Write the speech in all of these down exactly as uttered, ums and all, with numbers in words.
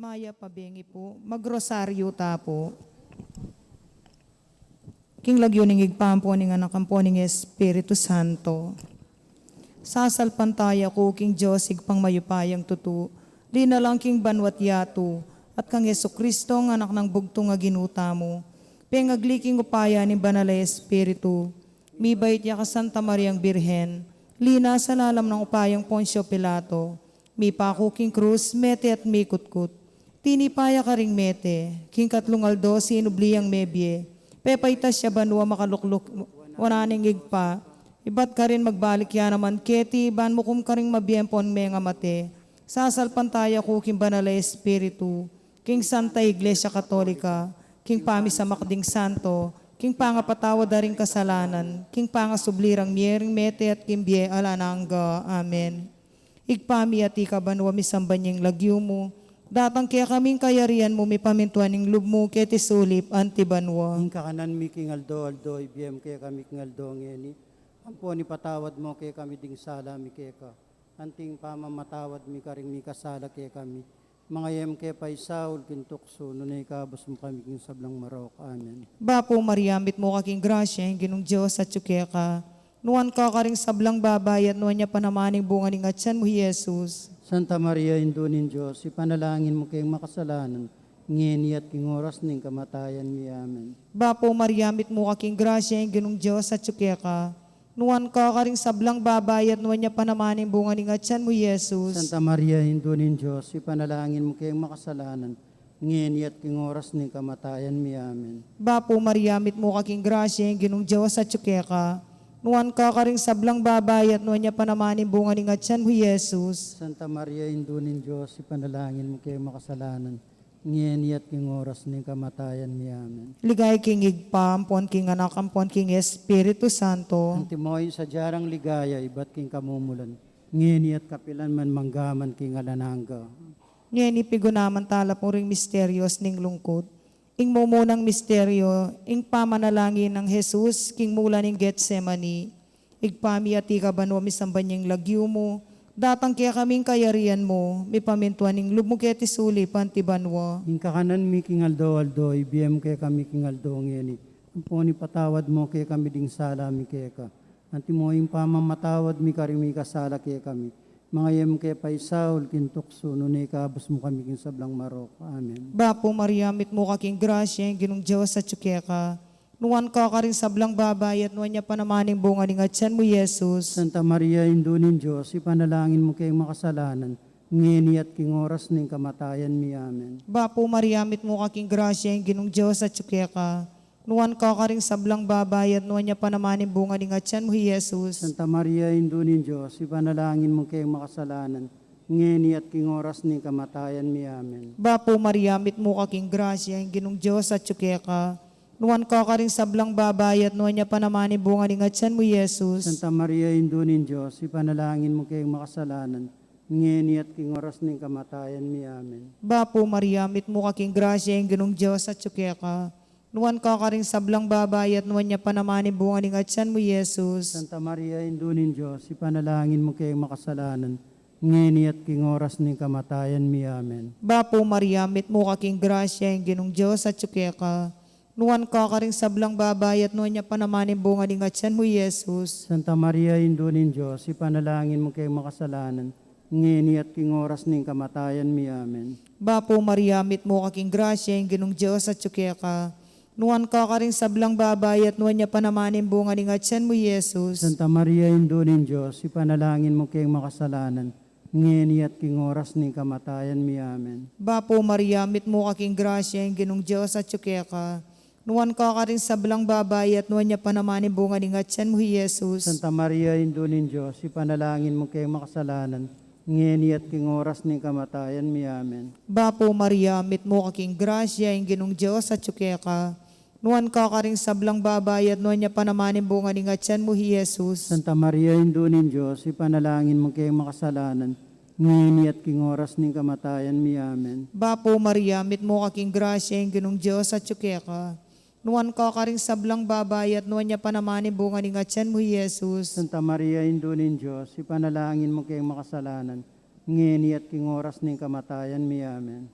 Mayap a bengi pu, magrosaryo ta pu. King lagyu ning Ibpa, ampo ning Anak, ampo ning Espiritu Santo. Sasalpantaya ku king Dios, Ibpang mayupayang tutu, linalang king banua't yatu, at kang Jesucristo, ang Anak nang bugtung a Ginu tamu, pengagli king upaya ning Banal a Espiritu, mibait ya kang Santa Mariang Birhen, linasa lalam nang upayang Poncio Pilato, mipaku king krus, mete at mikutkut. Tinipa ya karing mete, king katlung aldo sinubli yang mebie, pepaitas ya banua, makalukluk wanan ning Ibpa, ibat karin magbalik ya naman keti, ban mukum karing mabie ampon mengamate. Sasalpantaya ku king Banal a Espiritu, king Santa Iglesia Katolika, king pamisamak ding santo, king pangapatawad da ring kasalanan, king pangasubli rang mie ring mete at king bie alang angga. Amen. Ibpa mi, atiu ka banua, misamban ya ing lagyu mu, datang kekami ing kayarian mu, mipamintuan ing lub mu keti sulip anti banua. Ing kakanan mi king aldo-aldo ibie mu kekami king aldo ngeni, ampon ipatawad mu kekami ding sala mi keka, anti ing pamamatawad mi karing mikasala kekami. Manga e mu ke paisaul king tuksu, nune ikabus mu kami king sablang marok. Amen. Bapu Maria, mitmu ka king grasya, ing Ginung Dios atyu keka. Nuan ka karing sablang babai, at nuan ya pa naman ing bunga ning atyan mu, i Jesus. Santa Maria, Indu ning Dios, ipanalangin mu keng makasalanan, ngeni at king oras ning kamatayan mi. Amen. Bapu Maria, mitmu ka king grasya, ing Ginung Dios atyu keka. Nuan ka karing sablang babai, at nuan ya pa naman ing bunga ning atyan mu, i Jesus. Santa Maria, Indu ning Dios, ipanalangin mu keng makasalanan, ngeni at king oras ning kamatayan mi. Amen. Bapu Maria, mitmu ka king grasya, ing Ginung Dios atyu keka. Nuan ka karing sablang babai, at nuan ya pa naman ing bunga ning atyan mu, i Jesus. Santa Maria, Indu ning Dios, ipanalangin mu keng makasalanan, ngeni at king oras ning kamatayan mi. Amen. Ligaya king Ibpa, ampon king Anak, ampon king Espiritu Santo. Antimo ing sadya rang ligaya ibat king kamumulan, ngeni at kapilan man, mangga man king alang angga. Ngeni pigunaman tala pu ring misterios ning lungkut. Ing mumunang misterio, ing pamanalangin nang Jesus king mula ning Getsemani. Ibpa mi, atiu ka banua, misamban ya ing lagyu mu, datang kekami ing kayarian mu, mipamintuan ing lub mu keti sulip anti banua. Ing kakanan mi king aldo-aldo ibie mu kekami king aldo ngeni, ampon ipatawad mu kekami ding sala mi keka, antimo ing pamamatawad mi karing mikasala kekami. Manga e mu ke paisaul king tuksu, nune ikabus mu kami king sablang marok. Amen. Bapu Maria, mitmu ka king grasya, ing Ginung Dios atyu keka. Nuan ka karing sablang babai, at nuan ya pa naman ing bunga ning atyan mu, i Jesus. Santa Maria, Indu ning Dios, ipanalangin mu keng makasalanan, ngeni at king oras ning kamatayan mi. Amen. Bapu Maria, mitmu ka king grasya, ing Ginung Dios atyu keka. Nuan ka karing sablang babai, at nuan ya pa naman ing bunga ning atyan mu, i Jesus. Santa Maria, Indu ning Dios, ipanalangin mu keng makasalanan, ngeni at king oras ning kamatayan mi. Amen. Bapu Maria, mitmu ka king grasya, ing Ginung Dios atyu keka. Nuan ka karing sablang babai, at nuan ya pa naman ing bunga ning atyan mu, i Jesus. Santa Maria, Indu ning Dios, ipanalangin mu keng makasalanan, ngeni at king oras ning kamatayan mi. Amen. Bapu Maria, mitmu ka king grasya, ing Ginung Dios atyu keka. Nuan ka karing sablang babai, at nuan ya pa naman ing bunga ning atyan mu, i Jesus. Santa Maria, Indu ning Dios, ipanalangin mu keng makasalanan, ngeni at king oras ning kamatayan mi. Amen. Bapu Maria, mitmu ka king grasya, ing Ginung Dios atyu keka. Nuan ka karing sablang babai, at nuan ya pa naman ing bunga ning atyan mu, i Jesus. Santa Maria, Indu ning Dios, ipanalangin mu keng makasalanan, ngeni at king oras ning kamatayan mi. Amen. Bapu Maria, mitmu ka king grasya, ing Ginung Dios atyu keka. Nuan ka karing sablang babai, at nuan ya pa naman ing bunga ning atyan mu, i Jesus. Santa Maria, Indu ning Dios, ipanalangin mu keng makasalanan, ngeni at king oras ning kamatayan mi. Amen. Bapu Maria, mitmu ka king grasya, ing Ginung Dios atyu keka. Nuan ka karing sablang babai, at nuan ya pa naman ing bunga ning atyan mu, i Jesus. Santa Maria, Indu ning Dios, ipanalangin mu keng makasalanan, ngeni at king oras ning kamatayan mi. Amen. Bapu Maria, mitmu ka king grasya, ing Ginung Dios atyu keka. Nuan ka karing sablang babai, at nuan ya pa naman ing bunga ning atyan mu, i Jesus. Santa Maria, Indu ning Dios, ipanalangin mu keng makasalanan, ngeni at king oras ning kamatayan mi. Amen. Bapu Maria, mitmu ka king grasya, ing Ginung Dios atyu keka. Nuan ka karing sablang babai, at nuan ya pa naman ing bunga ning atyan mu, i Jesus. Santa Maria, Indu ning Dios, ipanalangin mu keng makasalanan, ngeni at king oras ning kamatayan mi. Amen.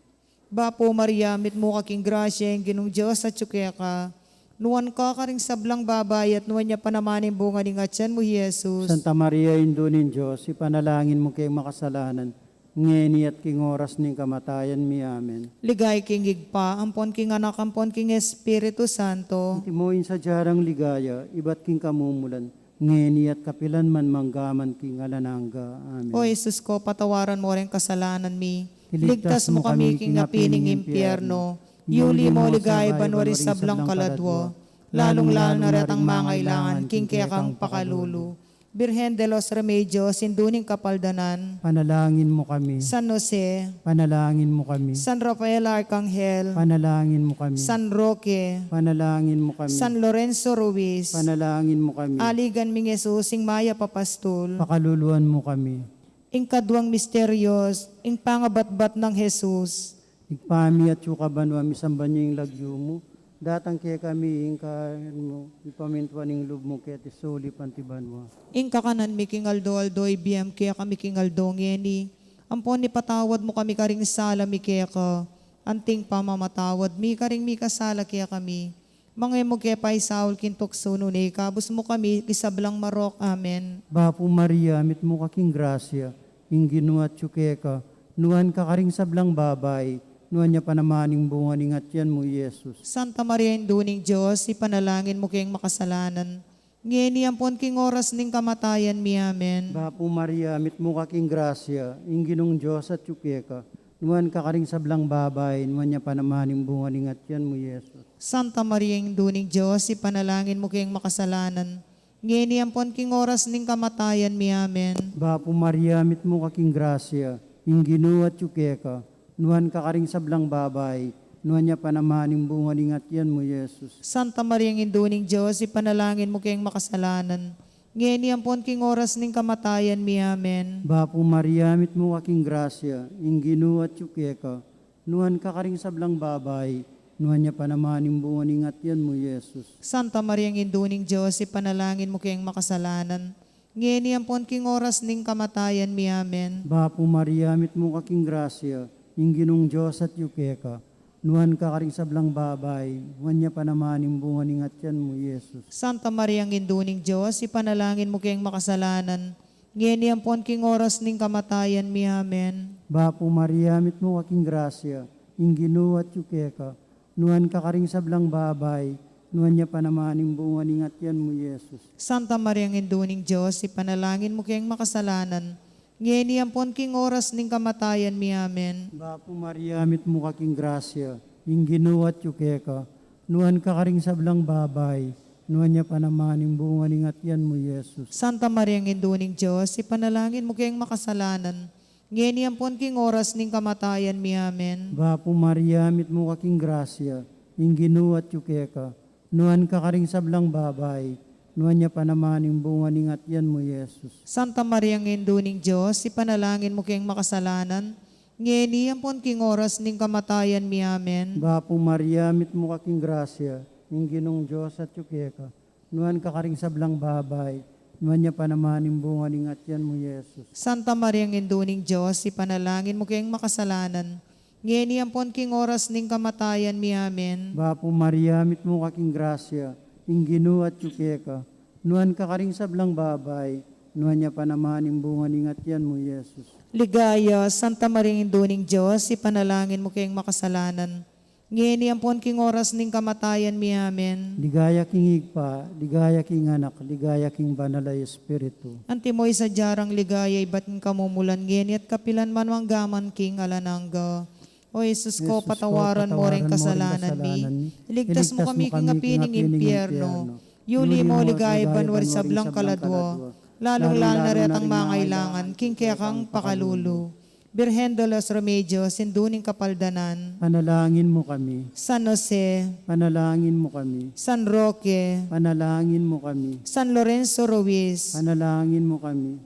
Bapu Maria, mitmu ka king grasya, ing Ginung Dios atyu keka. Nuan ka karing sablang babai, at nuan ya pa naman ing bunga ning atyan mu, Jesus. Santa Maria, Indu ning Dios, ipanalangin mu keng makasalanan, ngeni at king oras ning kamatayan mi. Amen. Ligaya king Ibpa, ampon king Anak, ampon king Espiritu Santo. Antimo ing sadya rang ligaya, ibat king kamumulan, ngeni at kapilan man, manggaman king alang angga. Amen. O Jesus ko, patawaran mu ring kasalanan mi. Iligtas mu kami king api ning impyerno. Yuli mu ligaya banua ring sablang kaladua, lalung-lalu na retang mangailangan king kekang pakalulu. Birhen de los Remedios, Indu ning Kapaldanan. Panalangin mu kami. San Jose. Panalangin mu kami. San Rafael Arkanghel. Panalangin mu kami. San Roque. Panalangin mu kami. San Lorenzo Ruiz. Panalangin mu kami. Aligan ming Jesus, ing mayap a pastul. Pakaluluan mu kami. Ing kaduang misteryos, ing pangabatbat nang Jesus. Ibpa mi, atsu ka banua, misamban ya ing lagyu mu, datang kekami ing kanan mu, mipamintuan ing lub mu keti sulip anti banua. Ing kakanan mi king aldo-aldo ibie mu kekami king aldo ngeni, ampon ipatawad mu kami karing sala mi keka, anting pamamatawad mi karing mikasala kekami. Manga e mu ke paisaul king tuksu, nune ikabus mu kami king sablang marok. Amen. Bapu Maria, mitmu ka king grasya, ing Ginu atyu keka, nuan ka karing sablang babai, nuan ya pa naman ing bunga ning atyan mu, Jesus. Santa Maria, Indu ning Dios, ipanalangin mu keng makasalanan, ngeni ampon king oras ning kamatayan mi. Amen. Bapu Maria, mitmu ka king grasya, ing Ginung Dios atyu keka, nuan ka karing sablang babai, nuan ya pa naman ing bunga ning atyan mu, Jesus. Santa Maria, Indu ning Dios, ipanalangin mu keng makasalanan, ngeni ampon king oras ning kamatayan mi. Amen. Bapu Maria, mitmu ka king grasya, ing Ginu atyu keka, nuan ka karing sablang babai, nuan ya pa naman ing bunga ning atyan mu, Jesus. Santa Maria, Indu ning Dios, ipanalangin mu keng makasalanan, ngeni ampon king oras ning kamatayan mi. Amen. Bapu Maria, mitmu ka king grasya, ing Ginu atyu keka, nuan ka karing sablang babai, nuan ya pa naman ing bunga ning atyan mu, Jesus. Santa Maria, Indu ning Dios, ipanalangin mu keng makasalanan, ngeni ampon king oras ning kamatayan mi. Amen. Bapu Maria, mitmu ka king grasya, ing Ginung Dios atyu keka, nuan ka karing sablang babai, nuan ya pa naman ing bunga ning atyan mu, Jesus. Santa Maria, Indu ning Dios, ipanalangin mu keng makasalanan, ngeni ampon king oras ning kamatayan mi. Amen. Bapu Maria, mitmu ka king grasya, ing Ginu atyu keka, nuan ka karing sablang babai, nuan ya pa naman ing bunga ning atyan mu, Jesus. Santa Maria, Indu ning Dios, ipanalangin mu keng makasalanan, ngeni ampon king oras ning kamatayan mi. Amen. Bapu Maria, mitmu ka king grasya, ing Ginu atyu keka, nuan ka karing sablang babai, nuan ya pa naman ing bunga ning atyan mu, Jesus. Santa Maria, Indu ning Dios, ipanalangin mu keng makasalanan, ngeni ampon king oras ning kamatayan mi. Amen. Bapu Maria, mitmu ka king grasya, ing Ginu atyu keka, nuan ka karing sablang babai, nuan ya pa naman ing bunga ning atyan mu, Jesus. Santa Maria, Indu ning Dios, ipanalangin mu keng makasalanan, ngeni ampon king oras ning kamatayan mi. Amen. Bapu Maria, mitmu ka king grasya, ing Ginung Dios atyu keka, nuan ka karing sablang babai, nuan ya pa naman ing bunga ning atyan mu, Jesus. Santa Maria, Indu ning Dios, ipanalangin mu keng makasalanan, ngeni ampon king oras ning kamatayan mi. Amen. Bapu Maria, mitmu ka king grasya, ing Ginu atyu keka, nuan ka karing sablang babai, nuan ya pa naman ing bunga ning atyan mu, Jesus. Ligaya, Santa Maria, Indu ning Dios, ipanalangin mu keng makasalanan, ngeni ampon king oras ning kamatayan mi. Amen. Ligaya king Ibpa, ligaya king Anak, ligaya king Banal a Espiritu. Antimo ing sadya rang ligaya, ibat king kamumulan, ngeni at kapilan man, manggaman king alang angga. O Jesus ko, patawaran mu ring kasalanan mi. Iligtas mu kami king api ning impyerno. Yuli mu ligaya banua ring sablang kaladua, lalung-lalu na retang mangailangan king kekang pakalulu. Birhen de los Remedios, Indu ning Kapaldanan. Panalangin mu kami. San Jose. Panalangin mu kami. San Roque. Panalangin mu kami. San Lorenzo Ruiz. Panalangin mu kami.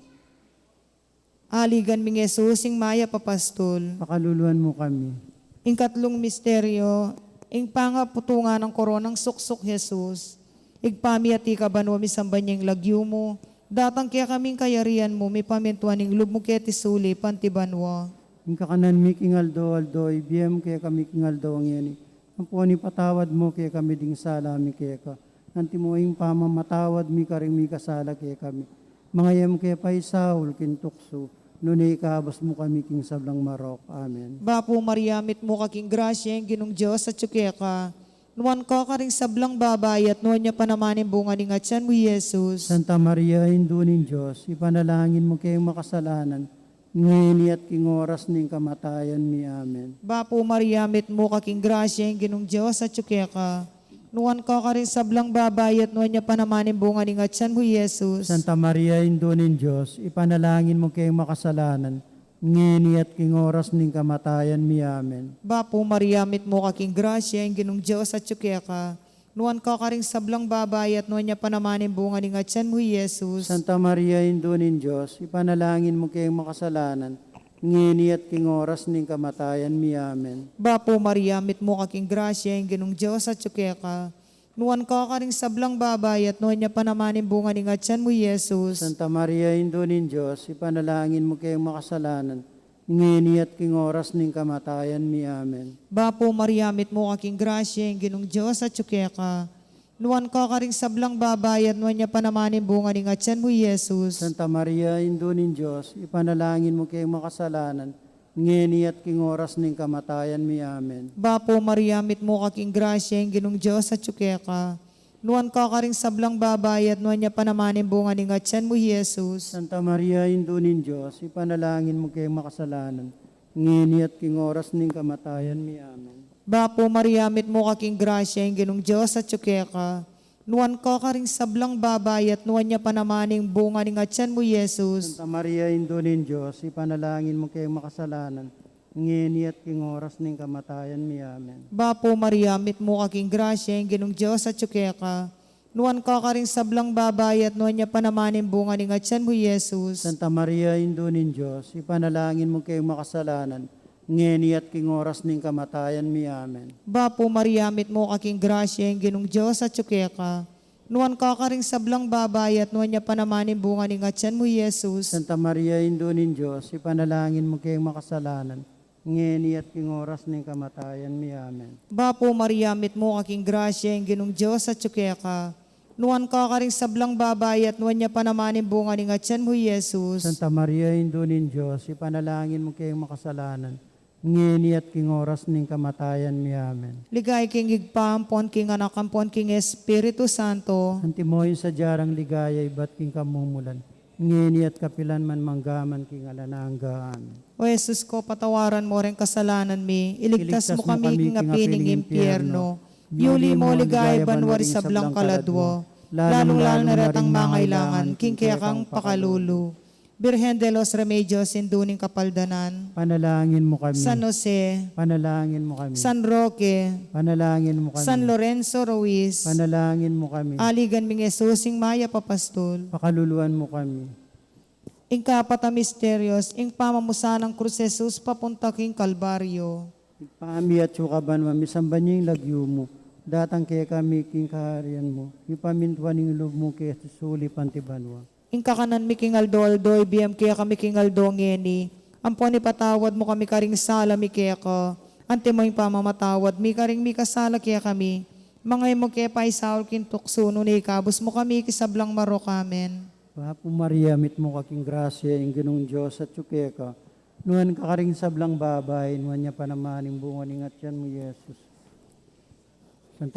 Aligan ming Jesus, ing mayap a pastul. Pakaluluan mu kami. Ing katlung misteryo, ing pangaputungan nang koronang suksuk Jesus. Ibpa mi, atiu ka banua, misamban ya ing lagyu mu, datang kekami ing kayarian mu, mipamintuan ing lub mu keti sulip anti banua. Ing kakanan mi king aldo-aldo, ibie mu kekami king aldo ngeni. Ampon ipatawad mu kekami ding sala mi keka. Antimo ing pamamatawad mi karing mikasala kekami. Manga e mu ke paisaul king tuksu, nune ikabus mu kami king sablang marok. Amen. Bapu Maria, mitmu ka king grasya, ing Ginung Dios atyu keka. Nuan ka karing sablang babai, at nuan ya pa naman ing bunga ning atyan mu, i Jesus. Santa Maria, Indu ning Dios, ipanalangin mu keng makasalanan, ngeni at king oras ning kamatayan mi. Amen. Bapu Maria, mitmu ka king grasya, ing Ginung Dios atyu keka. Nuan ka karing sablang babai, at nuan ya pa naman ing bunga ning atyan mu, i Jesus. Santa Maria, Indu ning Dios, ipanalangin mu keng makasalanan, ngeni at king oras ning kamatayan mi. Amen. Bapu Maria, mitmu ka king grasya, ing Ginung Dios atyu keka. Nuan ka karing sablang babai, at nuan ya pa naman ing bunga ning atyan mu, i Jesus. Santa Maria, Indu ning Dios, ipanalangin mu keng makasalanan, ngeni at king oras ning kamatayan mi. Amen. Bapu Maria, mitmu ka king grasya, ing Ginung Dios atyu keka. Nuan ka karing sablang babai, at nuan ya pa naman ing bunga ning atyan mu, i Jesus. Santa Maria, Indu ning Dios, ipanalangin mu keng makasalanan, ngeni at king oras ning kamatayan mi. Amen. Bapu Maria, mitmu ka king grasya, ing Ginung Dios atyu keka. Nuan ka karing sablang babai, at nuan ya pa naman ing bunga ning atyan mu, i Jesus. Santa Maria, Indu ning Dios, ipanalangin mu keng makasalanan, ngeni at king oras ning kamatayan mi. Amen. Bapu Maria, mitmu ka king grasya, ing Ginung Dios atyu keka. Nuan ka karing sablang babai, at nuan ya pa naman ing bunga ning atyan mu, i Jesus. Santa Maria, Indu ning Dios, ipanalangin mu keng makasalanan, ngeni at king oras ning kamatayan mi. Amen. Bapu Maria, mitmu ka king grasya, ing Ginung Dios atyu keka. Nuan ka karing sablang babai, at nuan ya pa naman ing bunga ning atyan mu, i Jesus. Santa Maria, Indu ning Dios, ipanalangin mu keng makasalanan, ngeni at king oras ning kamatayan mi. Amen. Bapu Maria, mitmu ka king grasya, ing Ginung Dios atyu keka. Nuan ka karing sablang babai, at nuan ya pa naman ing bunga ning atyan mu, i Jesus. Santa Maria, Indu ning Dios, ipanalangin mu keng makasalanan, ngeni at king oras ning kamatayan mi. Amen. Bapu Maria, mitmu ka king grasya, ing Ginung Dios atyu keka. Nuan ka karing sablang babai, at nuan ya pa naman ing bunga ning atyan mu, i Jesus. Santa Maria, Indu ning Dios, ipanalangin mu keng makasalanan, ngeni at king oras ning kamatayan mi. Amen. Bapu Maria, mitmu ka king grasya, ing Ginung Dios atyu keka. Nuan ka karing sablang babai, at nuan ya pa naman ing bunga ning atyan mu, i Jesus. Santa Maria, Indu ning Dios, ipanalangin mu keng makasalanan, ngeni at king oras ning kamatayan mi. Amen. Ligaya king Ibpa, ampon king Anak, ampon king Espiritu Santo. Antimo ing sadya rang ligaya ibat king kamumulan, ngeni at kapilan man, mangga man king alang angga. Amen. O Jesus ko, patawaran mo ring kasalanan mi, iligtas mo kami king api ning impyerno, yuli mo king ligaya banua ring sablang kaladua, lalung-lalu na retang mangailangan king kekang pakalulu. Birhen de los Remedios, Indu ning Kapaldanan. Panalangin mo kami. San Jose. Panalangin mo kami. San Roque. Panalangin mo kami. San Lorenzo Ruiz. Panalangin mo kami. Aligan ming Jesus, ing mayap a pastul. Pakaluluan mo kami. Ing kapat a misterios, ing pamamusan nang krus Jesus papunta king Kalbaryo. Ibpa mi, atsu ka banua, misamban ya ing lagyu mu, datang kekami ing kaharian mu, mipamintuan ing lub mu keti sulip anti banua. Ing kakanan mi king aldo-aldo, ibie mu kekami king aldo ngeni. Ampon ipatawad mu kami karing sala mi keka, antimo ing pamamatawad mi karing mikasala kekami. Manga e mu ke paisaul king tuksu, nune ikabus mu kami king sablang marok. Amen. Bapu Maria, mitmu ka king grasya, ing Ginung Dios atyu keka. Nuan ka karing sablang babai, nuan ya pa naman ing bunga ning atyan mu, i Jesus.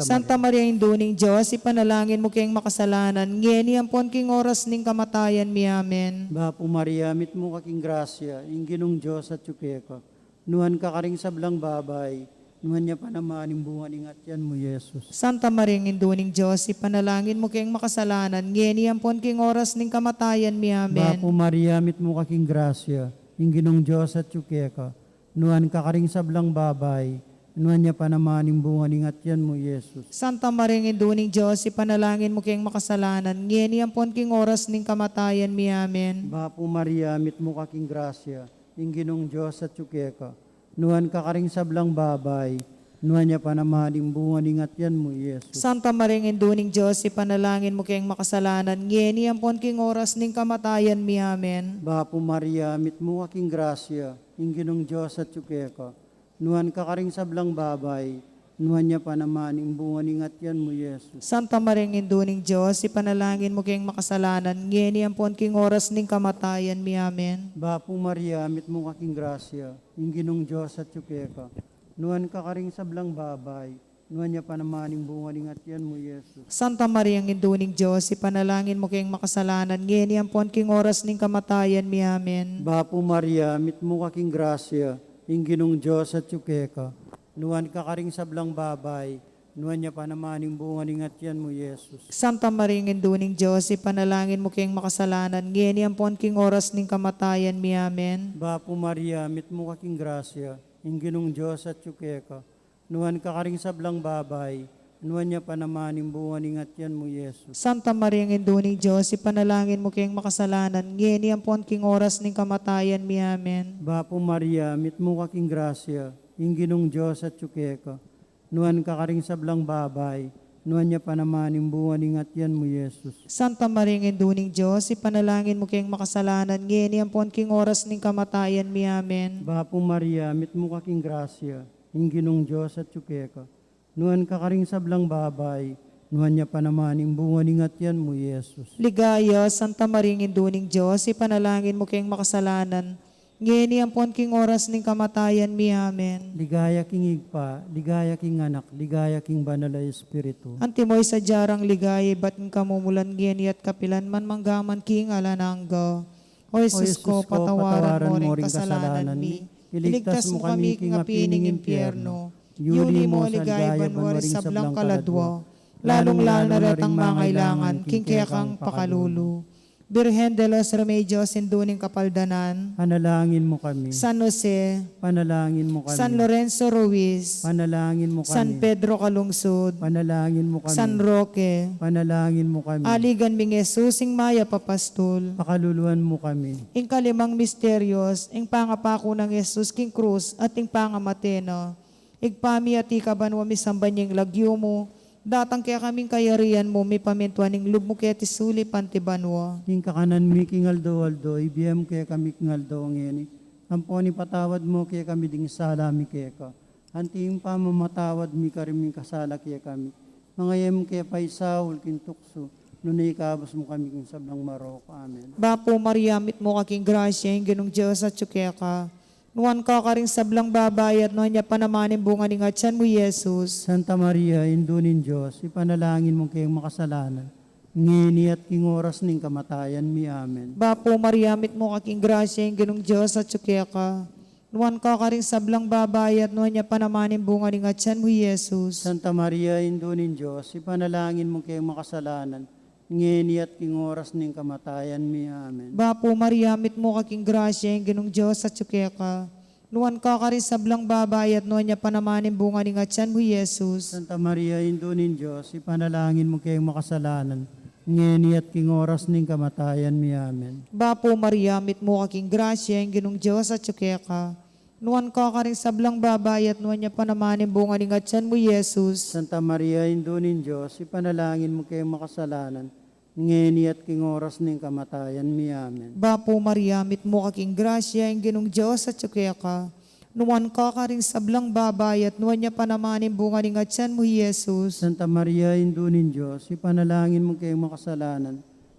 Santa Maria, Indu ning Dios, ipanalangin mu keng makasalanan, ngeni ampon king oras ning kamatayan mi. Amen. Bapu Maria, mitmu ka king grasya, ing Ginung Dios atyu keka. Nuan ka karing sablang babai, nuan ya pa naman ing bunga ning atyan mu, i Jesus. Santa Maria, Indu ning Dios, ipanalangin mu keng makasalanan, ngeni ampon king oras ning kamatayan mi. Amen. Bapu Maria, mitmu ka king grasya, ing Ginung Dios atyu keka. Nuan ka karing sablang babai, nuan ya pa naman ing bunga ning atyan mu, i Jesus. Santa Maria, Indu ning Dios, ipanalangin mu keng makasalanan, ngeni ampon king oras ning kamatayan mi. Amen. Bapu Maria, mitmu ka king grasya, ing Ginung Dios atyu keka. Nuan ka karing sablang babai, nuan ya pa naman ing bunga ning atyan mu, i Jesus. Santa Maria, Indu ning Dios, ipanalangin mu keng makasalanan, ngeni ampon king oras ning kamatayan mi. Amen. Bapu Maria, mitmu ka king grasya, ing Ginung Dios atyu keka. Nuan ka karing sablang babai, nuan ya pa naman ing bunga ning atian mu, Jesus. Santa Maria, Indu ning Dios, ipanalangin mu keng makasalanan, ngeni ampon king oras ning kamatayan mi. Amen. Bapu Maria, mitmu ka king grasya, ing Ginung Dios atyu keka. Nuan ka karing sablang babai, nuan ya pa naman ing bunga ning atian mu, Jesus. Santa Maria, Indu ning Dios, ipanalangin mu keng makasalanan, ngeni ampon king oras ning kamatayan mi. Amen. Bapu Maria, mitmu ka king grasya, ing Ginung Dios atyu keka. Nuan ka karing sablang babai, nuan ya pa naman ing bunga ning atian mu, Jesus. Santa Maria, Indu ning Dios, ipanalangin mu keng makasalanan, ngeni ampon king oras ning kamatayan mi. Amen. Bapu Maria, mitmu ka king grasya, ing Ginung Dios atyu keka. Nuan ka karing sablang babai, nuan ya pa naman ing bunga ning atian mu, Jesus. Santa Maria, Indu ning Dios, ipanalangin mu keng makasalanan, ngeni ampon king oras ning kamatayan mi. Amen. Bapu Maria, mitmu ka king grasya, ing Ginung Dios atyu keka. Nuan ka karing sablang babai, nuan ya pa naman ing bunga ning atian mu, Jesus. Santa Maria, Indu ning Dios, ipanalangin mu keng makasalanan, ngeni ampon king oras ning kamatayan mi. Amen. Bapu Maria, mitmu ka king grasya, ing Ginung Dios atyu keka. Nuan ka karing sablang babai, nuan ya pa naman ing bunga ning atian mu, Jesus. Ligaya, Santa Maria, Indu ning Dios, ipanalangin mu keng makasalanan, ngeni ampon king oras ning kamatayan mi. Amen. Ligaya king Ibpa, ligaya king Anak, ligaya king Banal a Espiritu. Antimo ing sadya rang ligaya ibat king kamumulan, ngeni at kapilan man, manggaman king alang angga. O Jesus ko, patawaran mu ring kasalanan mi. Iligtas mu kami king api ning impyerno. Yuli mu sa ligaya banua ring sablang kaladua, lalung-lalu na retang mangailangan king kekang pakalulu. Birhen de los Remedios, Indu ning Kapaldanan, panalangin mu kami. San Jose, panalangin mu kami. San Lorenzo Ruiz, panalangin mu kami. San Pedro Calungsod, panalangin mu kami. San Roque, panalangin mu kami. Aligan ming Jesus, ing mayap a pastul, pakaluluan mu kami. Ing kalimang misterios, ing pangapaku nang Jesus king krus at ing pangamate na. Ibpa mi, atiu ka banua, misamban ya ing lagyu mu, datang kekami ing kayarian mu, mipamintuan ing lub mu keti sulip anti banua. Ing kakanan mi king aldo-aldo, ibie mu kekami king aldo ngeni, ampon ipatawad mu kekami ding sala mi keka, anti ing pamamatawad mi karing mikasala kekami. Manga e mu ke paisaul king tuksu, nune ikabus mu kami king sablang marok. Amen. Bapu Maria, mitmu ka king grasya, ing Ginung Dios atyu keka. Nuan ka karing sablang babai, at nuan ya pa naman ing bunga ning atian mu, Jesus. Santa Maria, Indu ning Dios, ipanalangin mu keng makasalanan, ngeni at king oras ning kamatayan mi. Amen. Bapu Maria, mitmu ka king grasya, ing Ginung Dios atyu keka. Nuan ka karing sablang babai, at nuan ya pa naman ing bunga ning atian mu, Jesus. Santa Maria, Indu ning Dios, ipanalangin mu keng makasalanan, ngeni at king oras ning kamatayan mi. Amen. Bapu Maria, mitmu ka king grasya, ing Ginung Dios atyu keka. Nuan ka karing sablang babai, at nuan ya pa naman ing bunga ning atian mu, Jesus. Santa Maria, Indu ning Dios, ipanalangin mu keng makasalanan, ngeni at king oras ning kamatayan mi. Amen. Bapu Maria, mitmu ka king grasya, ing Ginung Dios atyu keka. Nuan ka karing sablang babai, at nuan ya pa naman ing bunga ning atian mu, Jesus. Santa Maria, Indu ning Dios, ipanalangin mu keng makasalanan, ngeni at king oras ning kamatayan mi. Amen. Bapu Maria, mitmu ka king grasya, ing Ginung Dios atyu keka. Nuan ka karing sablang babai, at nuan ya pa naman ing bunga ning atian mu, Jesus. Santa Maria, Indu ning Dios, ipanalangin mu keng makasalanan,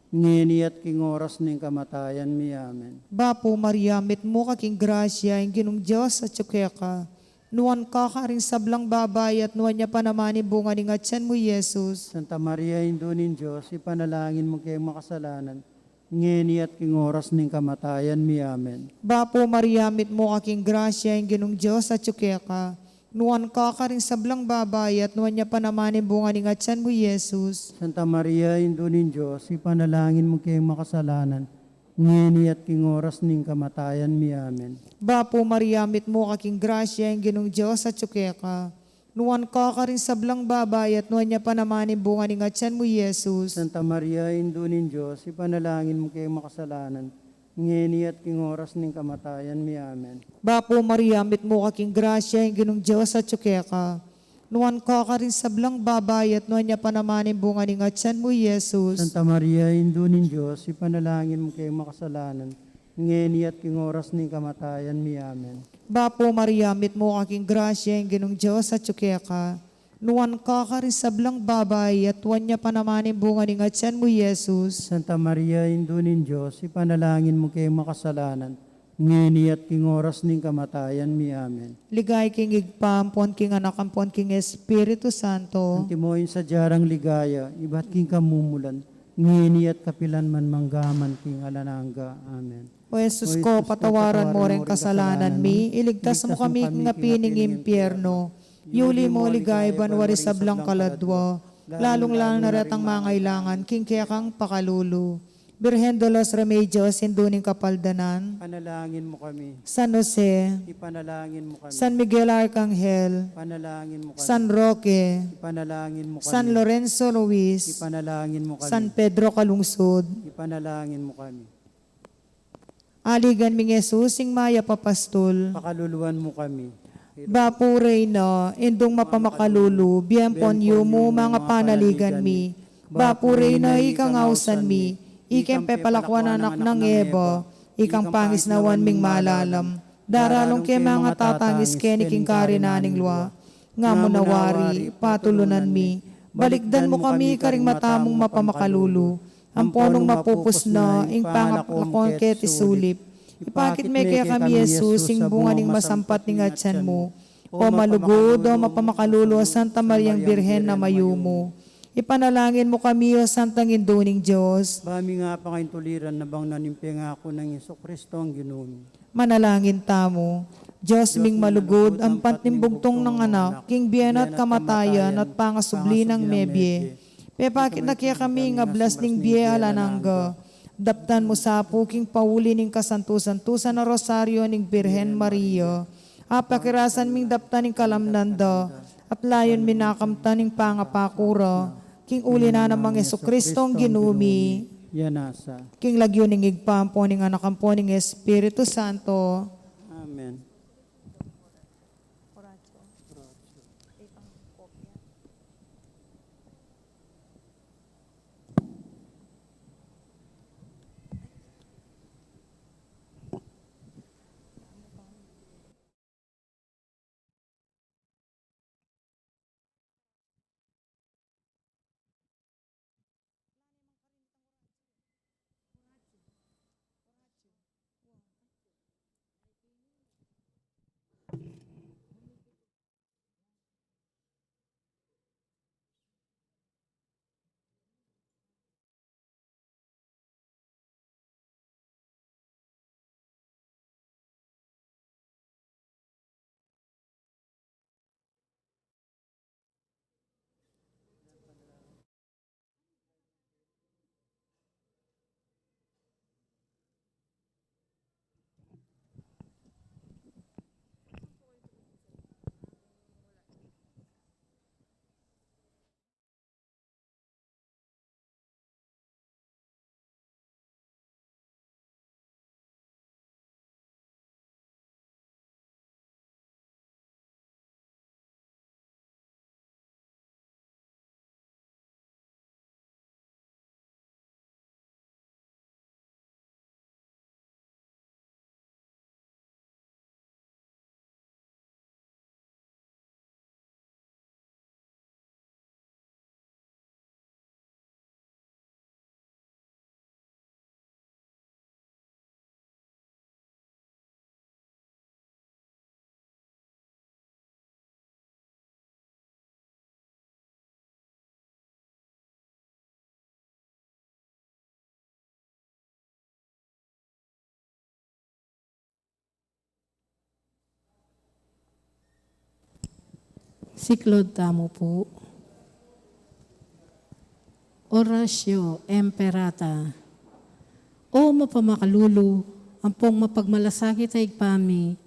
ngeni at king oras ning kamatayan mi. Amen. Bapu Maria, mitmu ka king grasya, ing Ginung Dios atyu keka. Nuan ka karing sablang babai, at nuan ya pa naman ing bunga ning atian mu, Jesus. Santa Maria, Indu ning Dios, ipanalangin mu keng makasalanan, ngeni at king oras ning kamatayan mi. Amen. Bapu Maria, mitmu ka king grasya, ing Ginung Dios atyu keka. Nuan ka karing sablang babai, at nuan ya pa naman ing bunga ning atian mu, Jesus. Santa Maria, Indu ning Dios, ipanalangin mu keng makasalanan, ngeni at king oras ning kamatayan mi. Amen. Bapu Maria, mitmu ka king grasya, ing Ginung Dios atyu keka. Nuan ka karing sablang babai, at nuan ya pa naman ing bunga ning atian mu, Jesus. Santa Maria, Indu ning Dios, ipanalangin mu keng makasalanan, ngeni at king oras ning kamatayan mi. Amen. Bapu Maria, mitmu ka king grasya, ing Ginung Dios atyu keka. Nuan ka karing sablang babai, at nuan ya pa naman ing bunga ning atian mu, Jesus. Santa Maria, Indu ning Dios, ipanalangin mu keng makasalanan, ngeni at king oras ning kamatayan mi. Amen. Bapu Maria, mitmu ka king grasya, ing Ginung Dios atyu keka. Nuan ka karing sablang babai, at nuan ya pa naman ing bunga ning atian mu, Jesus. Santa Maria, Indu ning Dios, ipanalangin mu keng makasalanan, ngeni at king oras ning kamatayan mi. Amen. Ligaya king Ibpa, ampon king Anak, ampon king Espiritu Santo. Antimo ing sadya rang ligaya, ibat king kamumulan, ngeni at kapilan man, mangga man king alang angga. Amen. O Jesus ko, patawaran mo ring kasalanan mi, iligtas mo kami king api ning impyerno, yuli mo king banua ring sablang kaladua, lalung-lalu na retang mangailangan king kekang pakalulu. Birhen de los Remedios, Indu ning Kapaldanan. Ipanalangin mo kami. San Jose. Ipanalangin mo kami. San Miguel Arcangel. Ipanalangin mo kami. San Roque. Ipanalangin mo kami. San Lorenzo Ruiz. Ipanalangin mo kami. San Pedro Calungsod. Ipanalangin mo kami. Aligan ming Jesus, ing mayap a pastul. Pakaluluan mu kami. Bapu Reyna, Indung mapamakalulu, bie ampon yumu, manga panaligan mi. Bapu Reyna, ikang ausan mi, ikang pepalakuan a anak nang Eva, ikang pangisnawan ming malalam. Daralung ke manga tatangis keni king karinan ning lua. Nga mu na wari, patulunan mi, balikdan mu kami karing mata mung mapamakalulu, ampon nung mapupus na ing pangalakon keti sulip, ipakit me kekami i Jesus, ing bunga ning masampat ning atian mu. O malugud, o mapamakalulu a Santa Mariang Birhen a mayumu, ipanalangin mu kami, o Santang Indu ning Dios. Ba mi nga pangaintuliran na bang na ning pengaku nang Jesucristo a Ginu mi. Manalangin tamu. Dios ming malugud, ampon ning bugtung nang anak, king bie na at kamatayan, at pangasubli nang mebie, pepakit na kekami ing ablas ning bie alang angga. Daptan mu sa pu king pauli ning kasantu-santusan a Rosario ning Birhen Maria, apakirasan ming daptan ing kalamnan da, at layun mi na kamtan ing pangapaku ra, king uli na nang Jesucristo a Ginu mi. King lagyu ning Ibpa, ampon ning Anak, ampon ning Espiritu Santo. Amen. Siklaud tamu pu. Oratio Imperata. O mapamakalulu, ampong mapagmalasakit a Ibpa mi,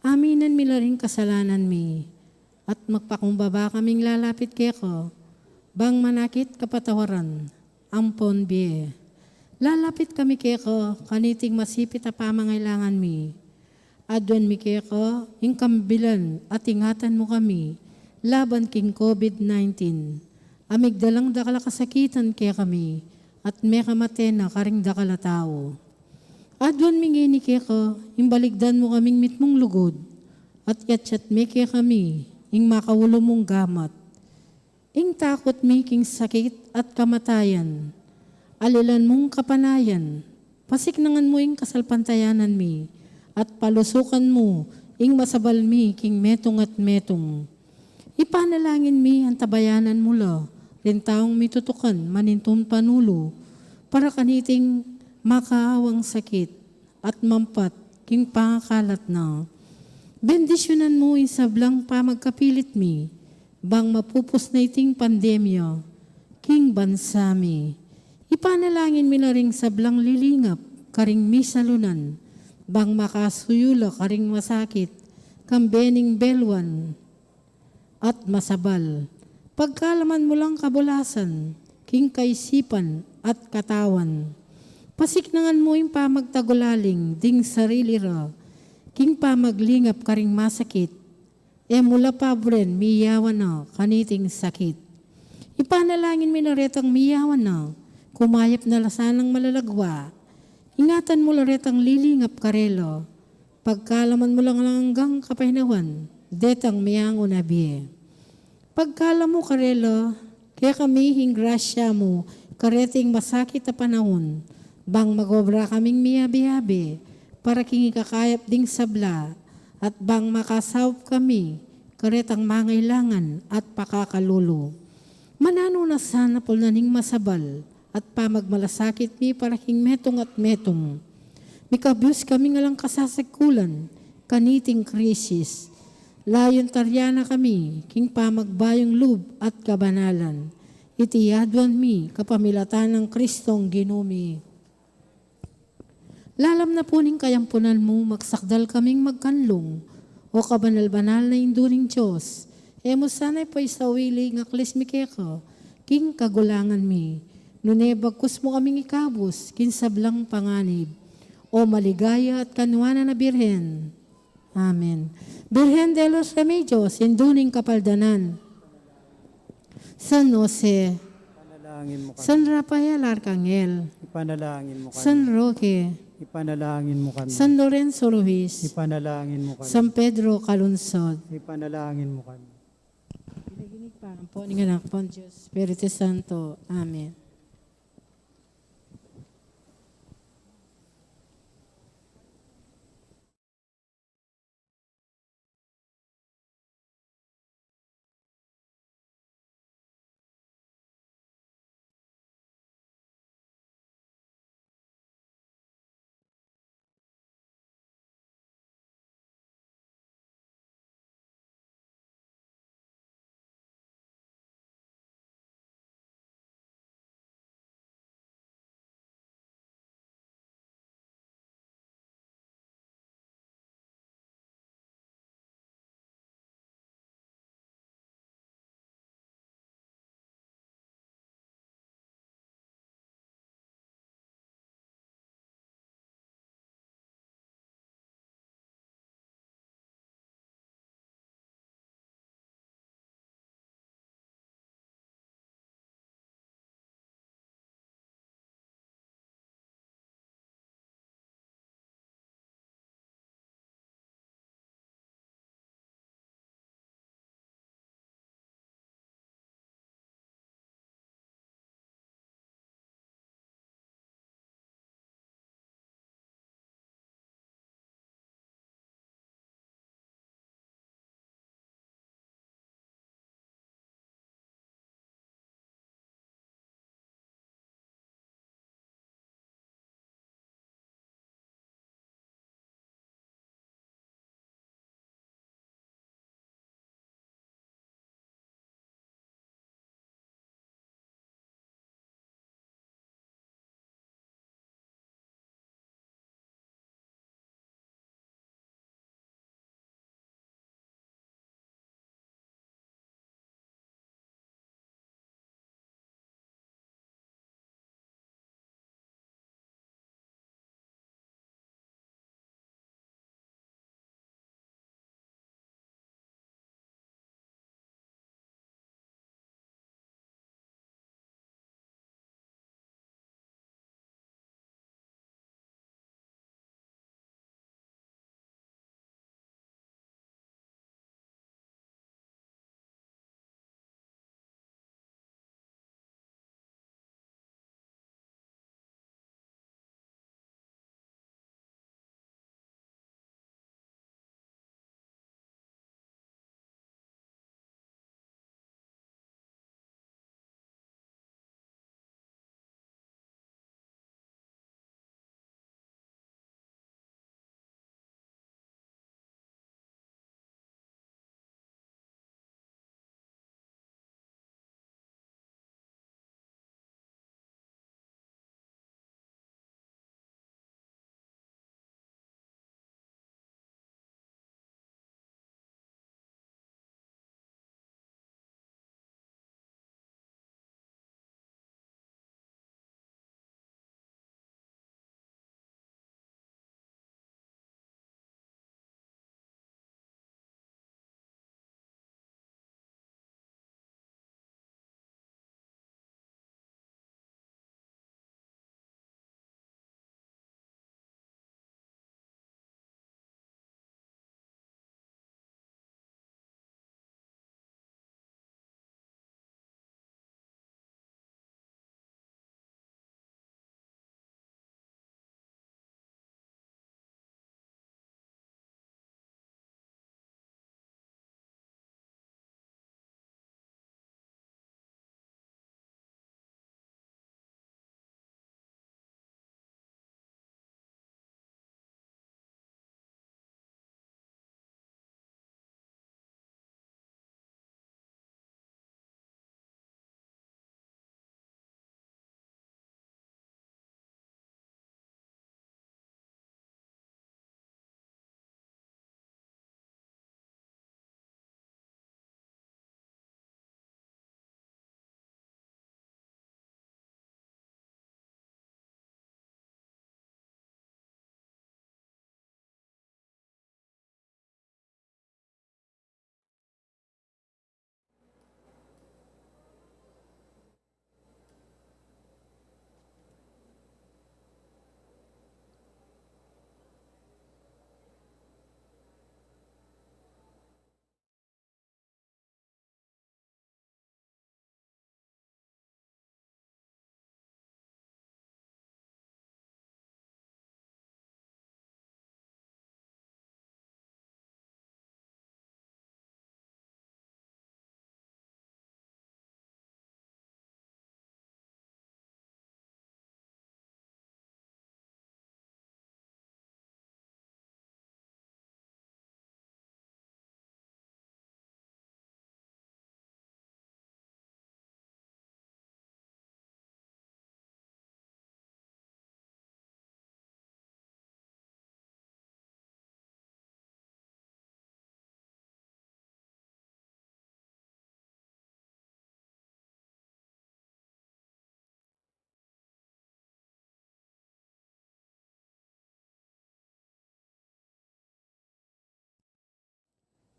aminan mi la ring kasalanan mi, at magpakumbaba kaming lalapit keka, bang manakit kapatawaran ampon bie. Lalapit kami keka kaniting masipit a pamangailangan mi. Aduan mi keka ing kambilan at ingatan mu kami laban king COVID nineteen, a migdalang dakal a kasakitan kekami at mekamate na karing dakal a tau. Aduan mi ngeni keka, ing baligdan mu kaming mitmung lugud, at yatyat me kekami ing makaulu mung gamat. Ing takut mi king sakit at kamatayan, alilan mung kapanayan, pasiknangan mu ing kasalpantayanan mi, at palusukan mu ing masabal mi king metung at metung. Ipanalangin mi antabayanan mu la ring taung mitutukan manintun panulu para kaniting makaawang sakit at mampat king pangakalat na. Bendisyunan mu ing sablang pamagkapilit mi bang mapupus na iting pandemya king bansa mi. Ipanalangin mi la ring sablang lilingap karing misalunan bang makasuyu la karing masakit kambe ning belwan at masabal. Pagkalaman mu lang kabulasan king kaisipan at katawan. Pasiknangan mu ing pamagtagulaling ding sarili ra king pamaglingap karing masakit. E mu la paburen miyawan na kaniting sakit. Ipanalangin mi la retang miyawan na, kumayap na la sanang malalagwa. Ingatan mu la retang lilingap karela. Pagkalaman mu lang anggang kapaynawan detang meangu na bie. Pagkalam mu karela kekami ing grasya mu kareting masakit a panaun, bang magobra kaming miyabe-yabe para king ikakayap ding sabla, at bang makasaup kami karetang mangailangan at pakakalulu. Mananu na sana pulnan ing masabal at pamagmalasakit mi para king metung at metung. Mikabyus kaming alang kasasagkulan kaniting krisis. Layun taryan na kami king pamagbayung lub at kabanalan. Iti aduan mi kapamilatan nang Kristong Ginu mi. Lalam na pu ning kayampunan mu, magsakdal kaming magkanlung, O kabanal-banal na Indu ning Dios. E mu sana paisawili ing aklis mi keka king kagulangan mi, nune bagkus mu kaming ikabus king sablang panganib, O maligaya at kanuanan a Birhen. Amen. Birhen de los Remedios, Indu ning Kapaldanan. San Jose, Ipanalangin mu kami. San Rafael Arcangel, Ipanalangin mu kami. San Roque, Ipanalangin mu kami. San Lorenzo Ruiz, Ipanalangin mu kami. San Pedro Calungsod, Ipanalangin mu kami. King lagyu ning Ibpa, ampo ning Anak, ampo ning Dios Espiritu Santo. Amen.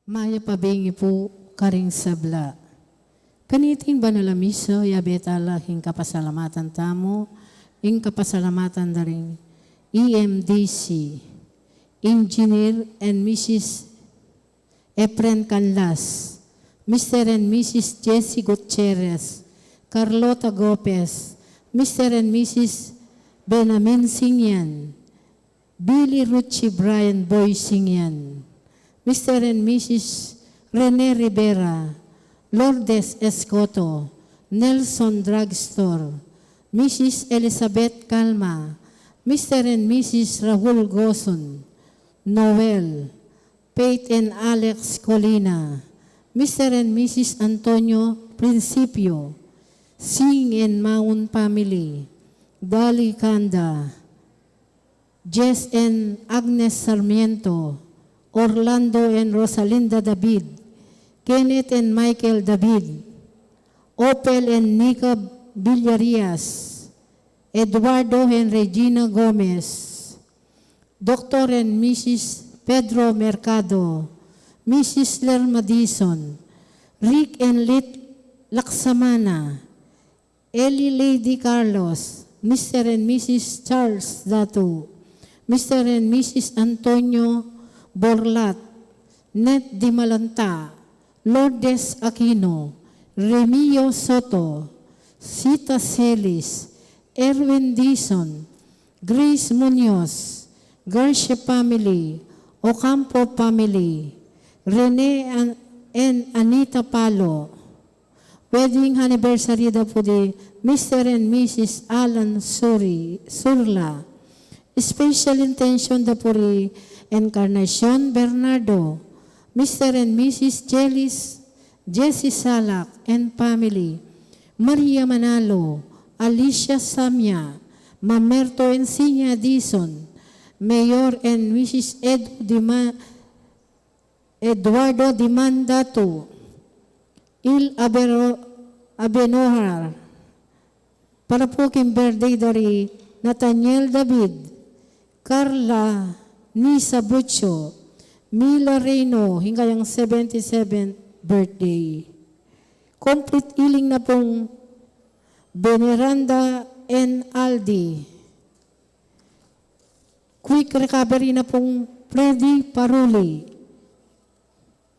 Mayap a bingi pu karing sabla. Kaniting banal a misa, yabe tala ing kapasalamatan tamu, ing kapasalamatan da ring E M D C, Engineer and Missus Efren Canlas, Mister and Missus Jesse Gutierrez, Carlota Gopez, Mister and Missus Benamin Singyan, Billy Ruchi Brian Boy Singyan, Mister and Missus Rene Rivera, Lourdes Escoto, Nelson Drugstore, Missus Elizabeth Calma, Mister and Missus Rahul Goson, Noel, Faith and Alex Colina, Mister and Missus Antonio Principio, Singh and Maun family, Dali Kanda, Jess and Agnes Sarmiento, Orlando and Rosalinda David, Kenneth and Michael David, Opel and Nika Villarias, Eduardo and Regina Gomez, Doctor and Missus Pedro Mercado, Missus Lerma Dizon, Rick and Lit Laksamana, Ellie Lady Carlos, Mister and Missus Charles Datu, Mister and Missus Antonio Borlat, Net Dimalanta, Lourdes Aquino, Remio Soto, Sita Celis, Erwin Dizon, Grace Munoz, Garcia family, Ocampo family, Rene An-, and Anita Palo. Wedding anniversary da pu di Mister and Missus Alan Suri, Surla. Special intention da pu ri Encarnacion Bernardo, Mister and Missus Jelis, Jesse Salak and family, Maria Manalo, Alicia Samia, Mamerto and Sinya Dizon, Mayor and Missus Edu Dima-, Eduardo Dimandatu, Il Abero-, Abenohar, para pu king birthday da ri Nathaniel David, Carla Nisa Bucho, Mila Reyno, ing kayang seventy-seventh birthday. Complete healing na pung Veneranda N. Aldi. Quick recovery na pung Freddy Paruli.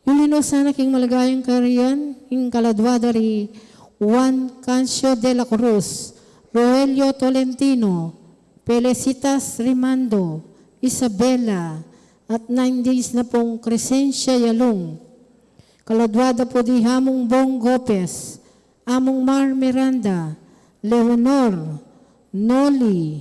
Yuli no sana king maligayang kayarian ing kaladwa da ri Juan Cancio de la Cruz, Roelio Tolentino, Felicitas Rimando, Isabela, at nine days na pung Crescencia Yalung. Kaladwa da pu di Among Bong Gopez, Among Mar Miranda, Leonor, Noli,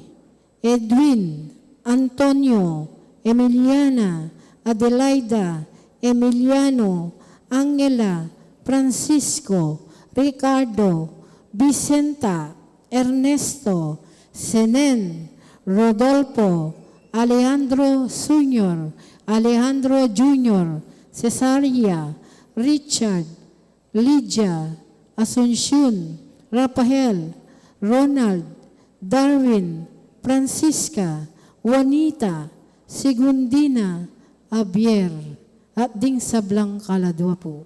Edwin, Antonio, Emiliana, Adelaida, Emiliano, Angela, Francisco, Ricardo, Vicenta, Ernesto, Senen, Rodolfo, Alejandro Senior, Alejandro Junior, Cesaria, Richard, Lydia, Asuncion, Rafael, Ronald, Darwin, Francisca, Juanita, Segundina, Javier, at ding sablang kaladwa pu.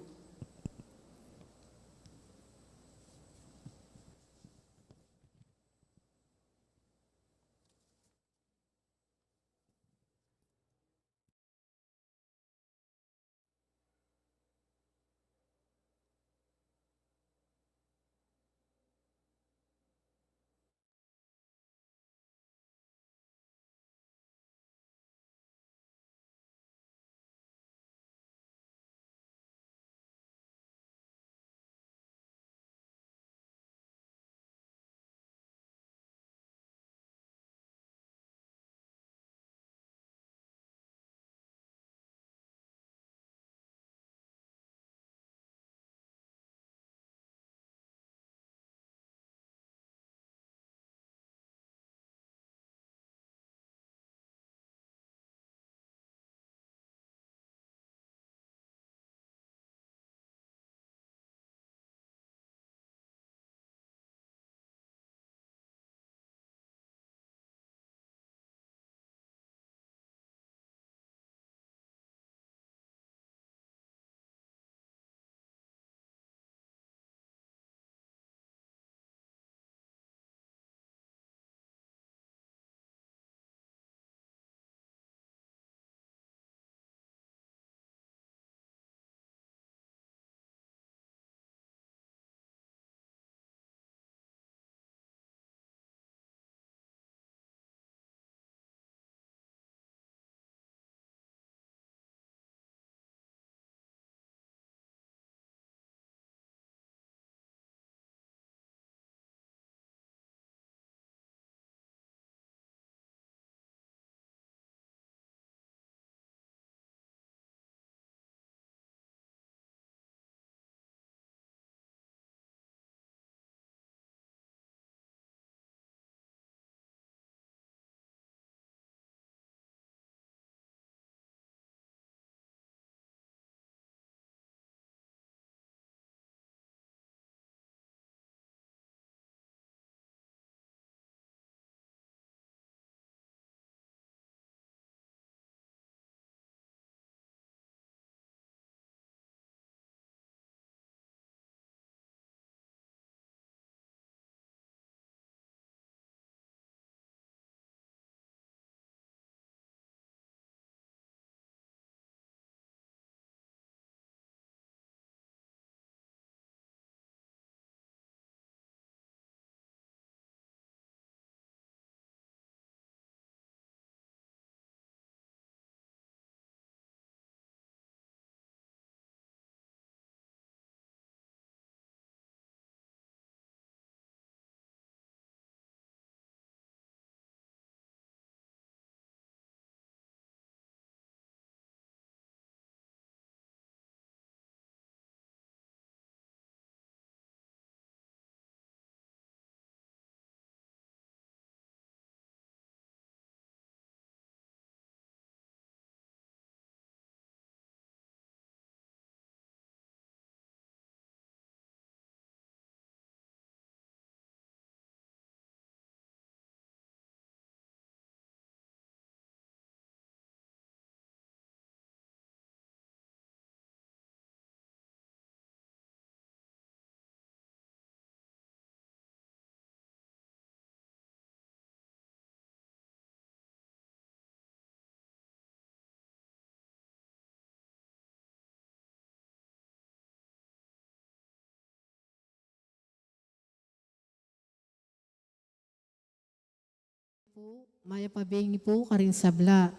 Pu, mayap a bengi pu karing sabla.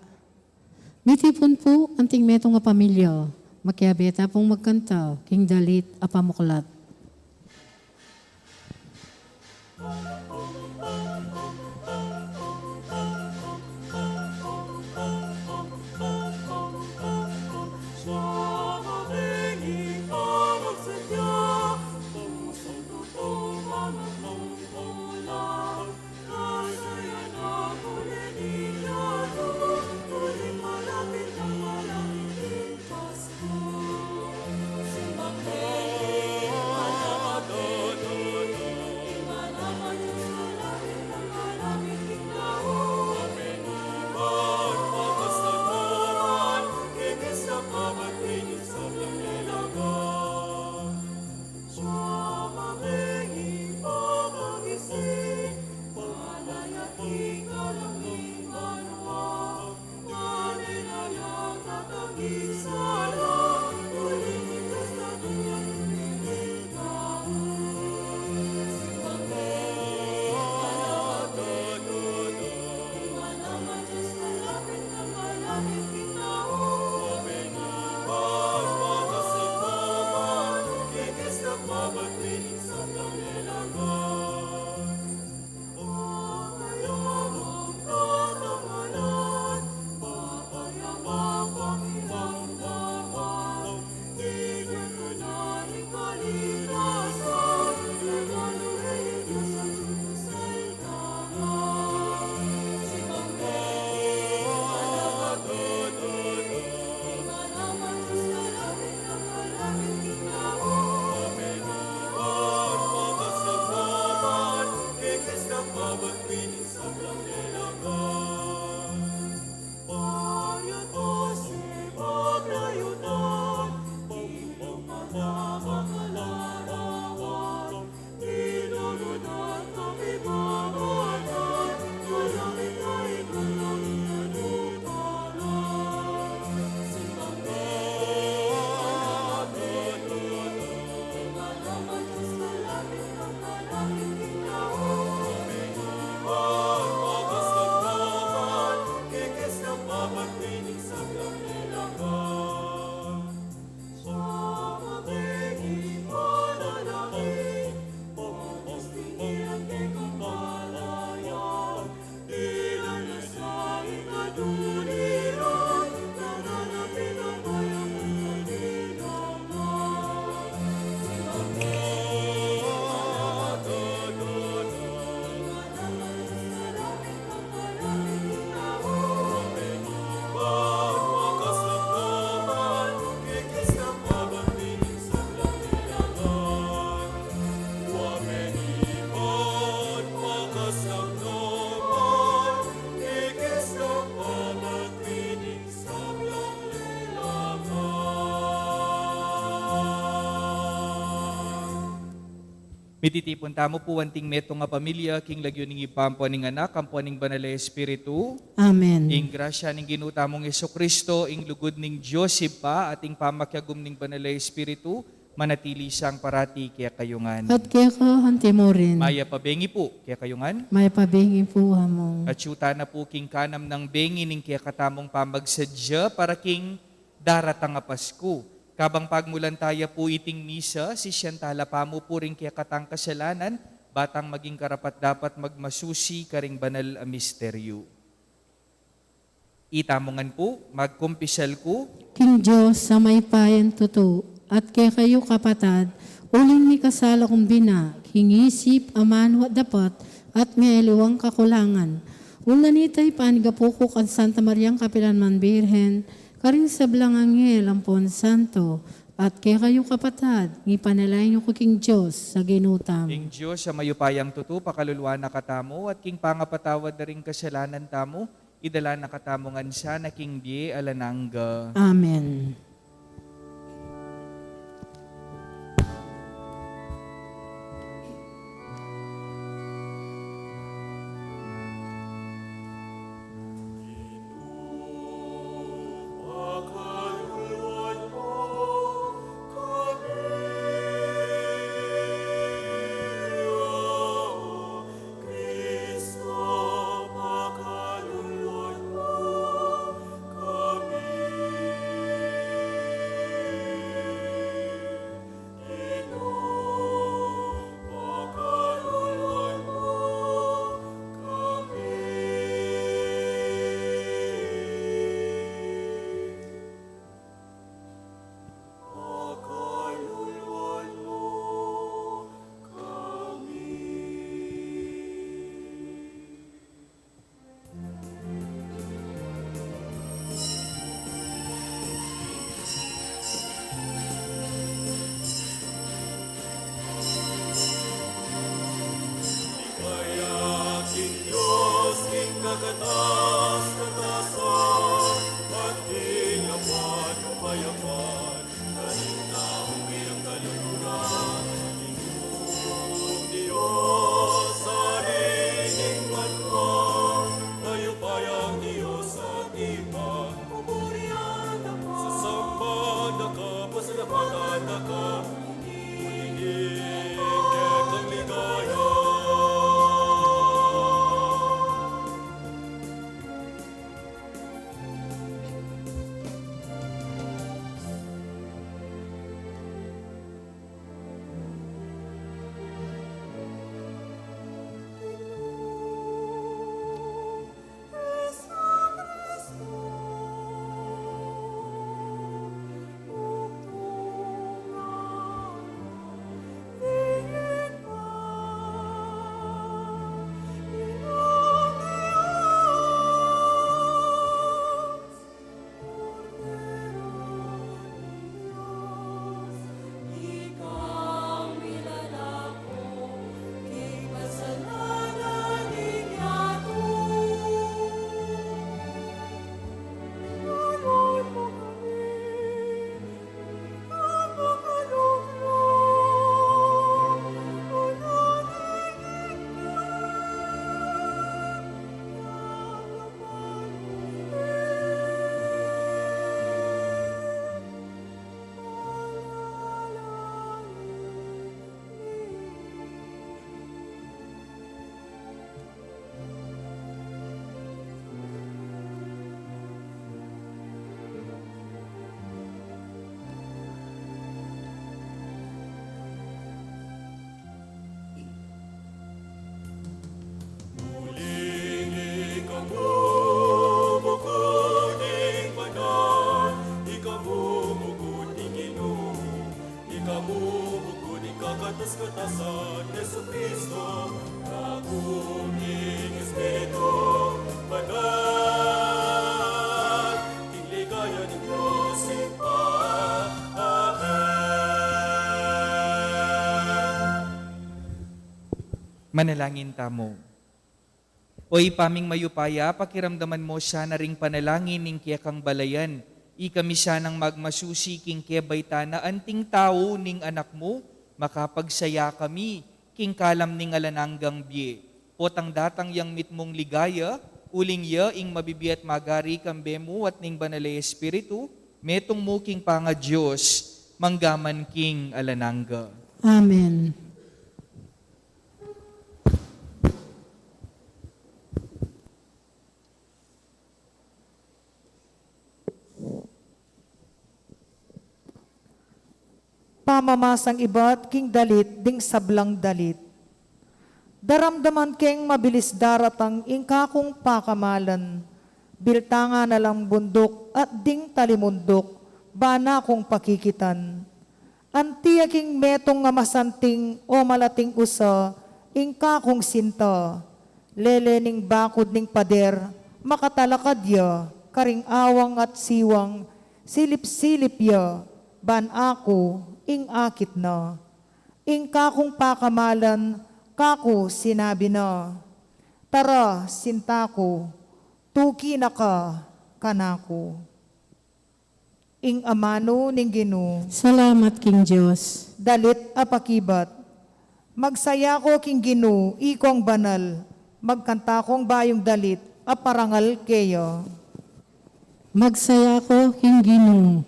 Mitipun pu anting metung a pamilya, makiabe ta pung magkanta king dalit a pamuklat. Mititipun tamu pu anting metung a pamilya king lagyu ning Ibpa, ampo ning Anak, ampo ning Banal a Espiritu. Amen. Ing grasya ning Ginu tamung Jesucristo, ing lugud ning Dios Ibpa, at ing pamakiagum ning Banal a Espiritu, manatili sang parati kekayu ngan. At keka anti mu rin. Mayap a bengi pu kekayu ngan. Mayap a bengi pu, Among. At yu tana pu king kanam nang bengi ning kekatamung pamagsadya para king daratang a Pasku. Kabang pagmulan taya pu iting misa, sisian tala pamu pu ring kekatang kasalanan, ba tang maging karapat-dapat magmasusi karing banal a misteryu. Itamu ngan pu, magkumpisal ku. King Dios a mayupayang tutu, at kekayu kapatad, uling mikasala kung bina, king isip, amanu at dapat, at miyaliwang kakulangan. Uling nita ipanigapu ku kang Santa Mariang kapilanman Birhen, karing sablang anghel ampon santo, at kekayu kapatad, ipanalangin yu ku king Dios a Ginu tamu. King Dios a mayupayang tutu, pakaluluan na katamu, at king pangapatawad da ring kasalanan tamu, idala na katamu ngan sana king bie alang angga. Amen. Manalangin tamu. O Ibpa ming mayupaya, pakiramdaman mu sana ring panalangin ning kekang balayan. Ikami sanang magmasusi king kebaitan na anting tau ning Anak mu, makapagsaya kami king kalam ning alang anggang bie. Potang datang yang mitmung ligaya, uling ya ing mabibie at magari kambe mu at ning Banal a Espiritu, metung mu king pangaDios, mangga man king alang angga. Amen. Pamamasang ibat king dalit ding sablang dalit. Daramdaman keng mabilis daratang ing kakung pakamalan. Biltangan na lang bunduk at ding talimunduk, bana kung pakikitan. Anti ya king metung a masanting o malating usa ing kakung sinta. Lele ning bakud ning pader, makatalakad ya karing awang at siwang, silip-silip ya, ban aku ing akit na. Ing kakung pakamalan, kaku sinabi na, "Tara, sinta ku, tuki na ka kanaku." Ing amanu ning Ginu. Salamat king Dios. Dalit a pakibat. Magsaya ko king Ginu, ikong banal, magkanta kong bayung dalit a parangal keya. Magsaya ko king Ginu.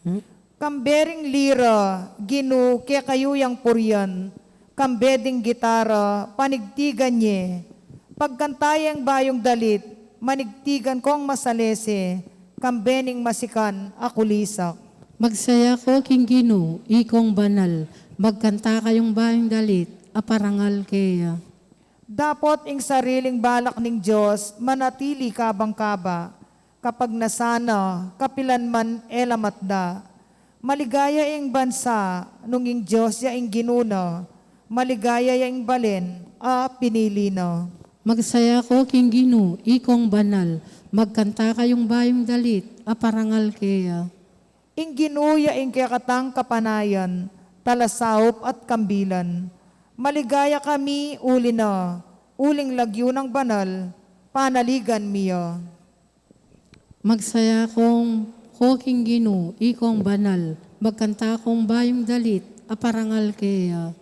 Hmm? Kambe ring lira, Ginu, kekayu yang purian, kambe ding gitara, panigtigan ye. Pagkanta yeng bayung dalit, manigtigan kong masalese, kambe ning masikan a kulisak. Magsaya ko king Ginu, ikong banal, magkanta kayung bayung dalit a parangal keya. Dapot ing sariling balak ning Dios manatili kabang-kaba, kapag nasana, kapilan man e la matda. Maligaya ing bansa, nung ing Dios ya ing Ginu na, maligaya ya ing balen a pinili na. Magsaya ko king Ginu, ikong banal, magkanta kayung bayung dalit a parangal keya. Ing Ginu ya ing kekatang kapanayan, talasaup at kambilan. Maligaya kami uli na, uling lagyu nang banal, panaligan mi ya. Magsaya kong, ko king Ginu, ikong banal, magkanta kong bayung dalit a parangal keya.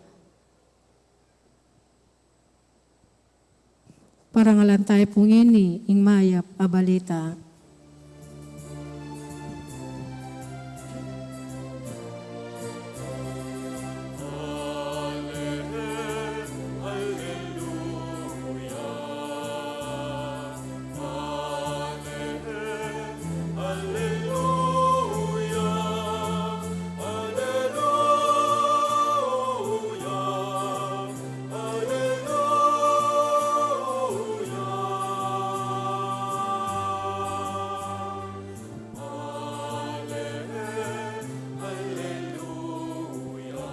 Parangalan tayu pu ngeni ing mayap a balita. Aleluya, aleluya, aleluya. Ale-, aleluya.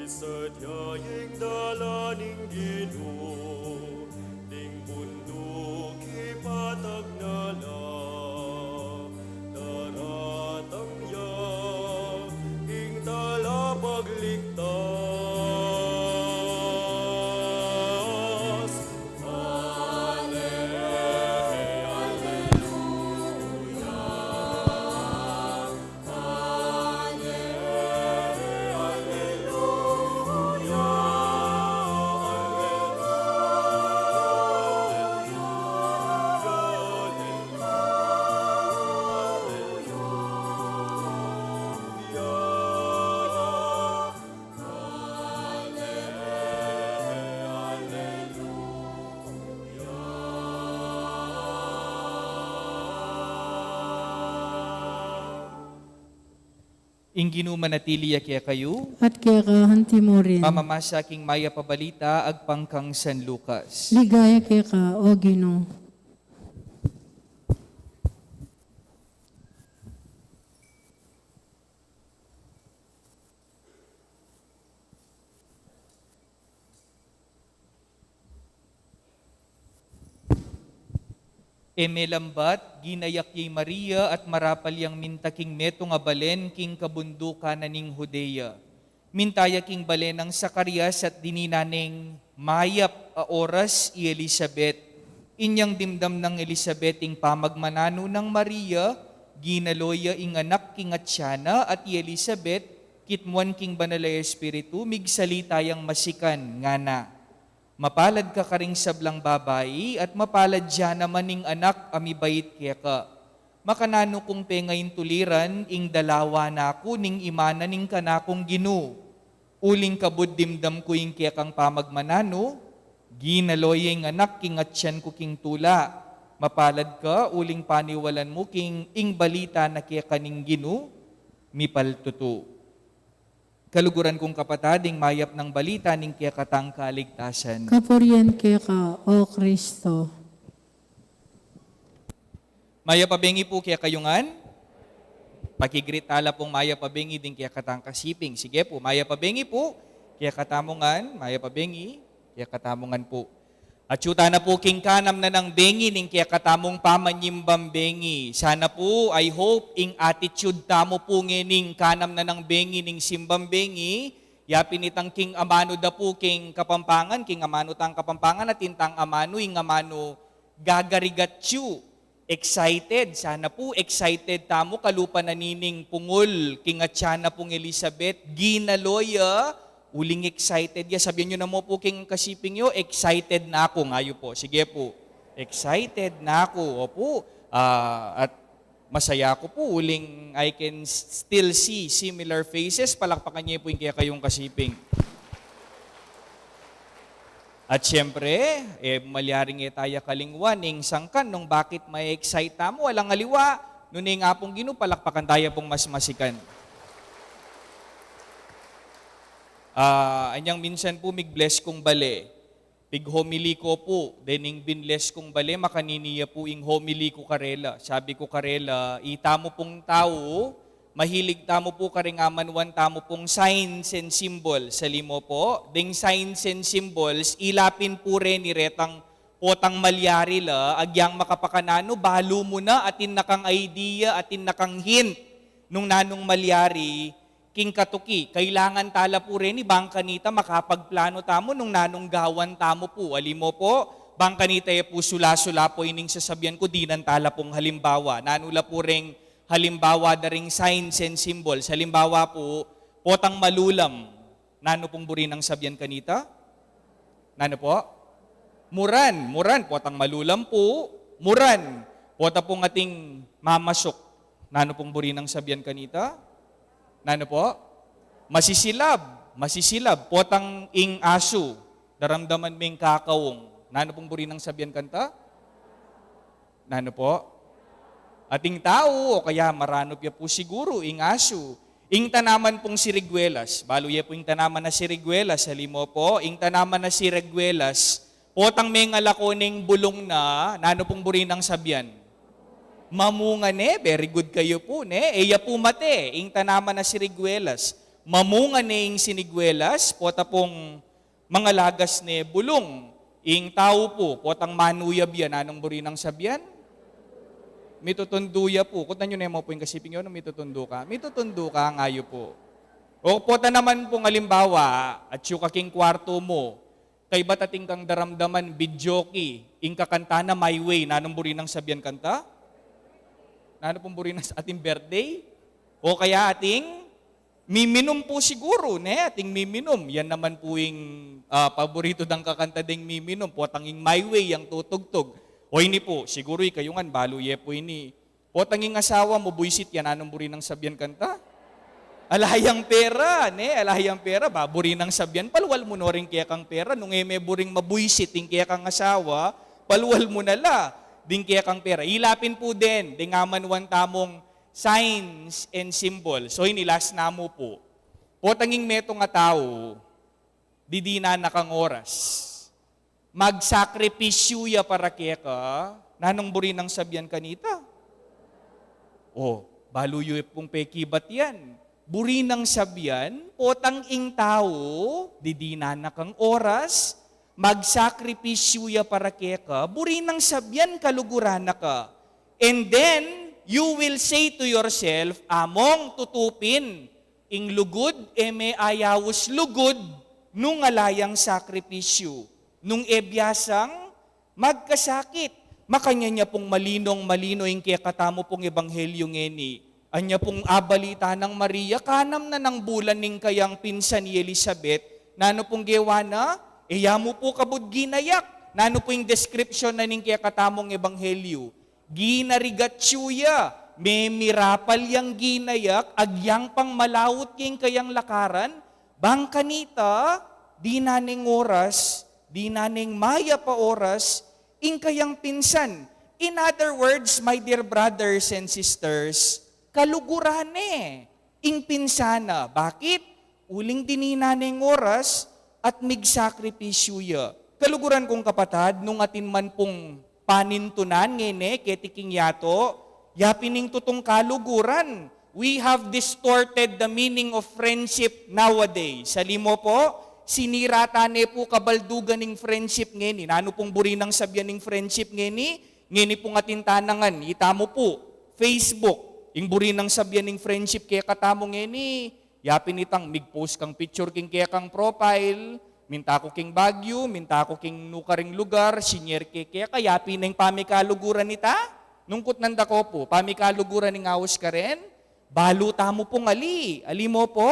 Isadya ing dalan ning Ginu, ding bunduk ipatag na la, daratang ya ing talapagligtas. Ale-, aleluya. Ing Ginu manatili ya kekayu. At keka antimurin. Pamamasa king mayap a balita agpang kang San Lucas. Ligaya keka, O Ginu. E melambat, ginayak ya i Maria at marapal yang minta king metung a balen king kabundukan na ning Judea. Minta ya king bale nang Zacarias at dininan neng mayap a oras i Elisabet. Inyang dimdam nang Elisabet ing pamagmananu nang Maria, ginalo ya ing anak king atyan na, at i Elisabet, kitmuan king Banal a Espiritu, migsalita yang masikan, ngana: Mapalad ka karing sablang babai, at mapalad ya naman ing anak a mibait keka. Makananu kung pengaintuliran ing dalawa naku ning imana ning kanakung Ginu? Uling kabud dimdam ku ing kekang pamagmananu, ginalo ya ing anak king atyan ku king tula. Mapalad ka, uling paniwalan mu king ing balita na keka ning Ginu, mipaltutu. Kaluguran kung kapatad, ing mayap nang balita ning kekatang kaligtasan. Kapurian keka, O Kristo. Mayap a bengi pu kekayu ngan. Pakigreet tala pung mayap a bengi ding kekatang kasiping. Sige pu, mayap a bengi pu kekatamu ngan, mayap a bengi kekatamu ngan pu. Atyu tana pu king kanam na nang bengi ning kekatamung pamanyimban bengi. Sana pu, I hope, ing attitude tamu pu ngening kanam na nang bengi ning simban bengi, yapin itang king amanu da pu king Kapampangan, king amanu tang Kapampangan, atin tang amanu, ing amanu gagarigatyu. Excited. Sana pu, excited tamu kalupa na nining pungul king atyan na pung Elizabeth. Ginalo ya, uling excited ya. Sabian yu namu pu king kasiping yu, "Excited na aku." Ngayu pu. Sige pu. "Excited na aku." Opu. Ah, at masaya ku pu, uling I can s-, still see similar faces. Palakpakan ye pu ing kekayung kasiping. At siyempre, e, malyari nge taya kalingwan ing sangkan nung bakit ma-excite tamu, alang aliwa, nune ing Apung Ginu, palakpakan taya pung mas masikan. Ah, anyang minsan pu, mig-bless kung bale. Pig-homily ku pu, dening bin-bless kung bale, makanini ya pu ing homily ku karela. Sabi ku karela, itamu pung tau, mahilig tamu pu karing amanuan tamu pung signs and symbols. Sali mu pu, ding signs and symbols, ila pin pu reni retang potang malyari la, agyang makapakananu, balu mu na, atin na kang idea, atin na kang hint, nung nanung malyari, king katuki. Kailangan tala pu reni, bang kanita makapagplano tamu, nung nanung gawan tamu pu. Ali mu pu, bang kanita e pu sula-sula pu ining sasabian ku, dinan tala pung halimbawa. Nanu la pu reng halimbawa da ring signs and symbols. Halimbawa pu, potang malulam. Nanu pung buri nang sabian kanita? Nanu pu? Muran, muran. Potang malulam pu, muran. Pota pung ating mamasuk. Nanu pung buri nang sabian kanita? Nanu pu? Masisilab, masisilab. Potang ing asu, daramdaman me ing kakaung. Nanu pung buri nang sabian kanta? Nanu pu? Ating tau, o kaya maranup ya pu siguru, ing asu. Ing tanaman pung siriguelas, balu ye pu ing tanaman a siriguelas, ali mu pu, ing tanaman a siriguelas, potang mengalako neng bulung na, nanu pung buri nang sabian? Mamunga ne, very good kayu pu, ne? E ya pu mate, ing tanaman a siriguelas. Mamunga ne ing siniguelas, pota pung mangalagas ne bulung. Ing tau pu, potang manuyab ya, nanung buri nang sabian? Mitutundu ya pu. Kutnan yu ne mu pu ing kasiping yu, nung mitutundu ka. Mitutundu ka, ngayu pu. O pota naman pung alimbawa, atyu ka king kwartu mu, kaybat ating kang daramdaman, videoke, ing kakanta na My Way, nanung buri nang sabian kanta? Nanu pung buri nang s-, ating birthday? O kaya ating miminum pu siguru, ne? Ating miminum. Yan naman pu ing, ah, paboritu dang kakanta deng miminum. Potang ing My Way yang tutugtug. O ini pu, siguru ikayu ngan, balu ye pu ini. Potang ing asawa mu, buisit ya, nanung buri nang sabian kanta? Ala yang pera, ne? Ala yang pera, ba, buri nang sabian, palual mu no ring kekang pera. Nung e me buring mabuisit ing kekang asawa, palual mu na la ding kekang pera. Ila pin pu den, deng amanuan tamung signs and symbols. So, ini last namu pu. Potang ing metung a tau, didinan na kang oras. Magsakripisyu ya para keka, nanung buri nang sabian kanita? O, balu yu pung pekibat yan. Buri nang sabian, potang ing tau, didinan na kang oras, magsakripisyu ya para keka, buri nang sabyan kaluguran na ka. And then, you will say to yourself, "Among tutu pin, ing lugud, e me ayaus lugud, nung ala yang sakripisyu, nung e biasang magkasakit." Makanyan ya pung malinong-malino ing kekatamu pung ebanghelyu ngeni. Anya pung abalita nang Maria, kanam na nang bulan ning kayang pinsan i Elisabet, nanu pung gewa na? E ya mu pu kabud ginayak. Nanu pu ing description na ning kekatamung ebanghelyu? Ginarigatsu ya, memirapal yang ginayak, agyang pang malaut ya ing kayang lakaran, bang kanita, dinan neng oras, dinan neng mayap a oras, ing kayang pinsan. In other words, my dear brothers and sisters, kaluguran ne ing pinsan na. Bakit? Uling dinan neng oras at migsakripisyu ya. Kaluguran kung kapatad, nung atin man pung panintunan ngeni keti king yatu, yapin ing tutung kaluguran. We have distorted the meaning of friendship nowadays. Ali mo pu, sinira ta ne pu kabaldugan ing friendship ngeni. Nanu pung buri nang sabyan ing friendship ngeni? Ngeni pung atin tanangan, ita mu pu, Facebook. Ing buri nang sabyan ing friendship kekatamu ngeni, yapin itang mig-post kang picture king kekang profile, minta ku king Baguio, minta ku king nukaring lugar, sinyer ke keka, yapin ing pamikaluguran ita? Nung kutnan da ko pu, pamikaluguran ing aus karin? Balu tamu pung ali, ali mo pu,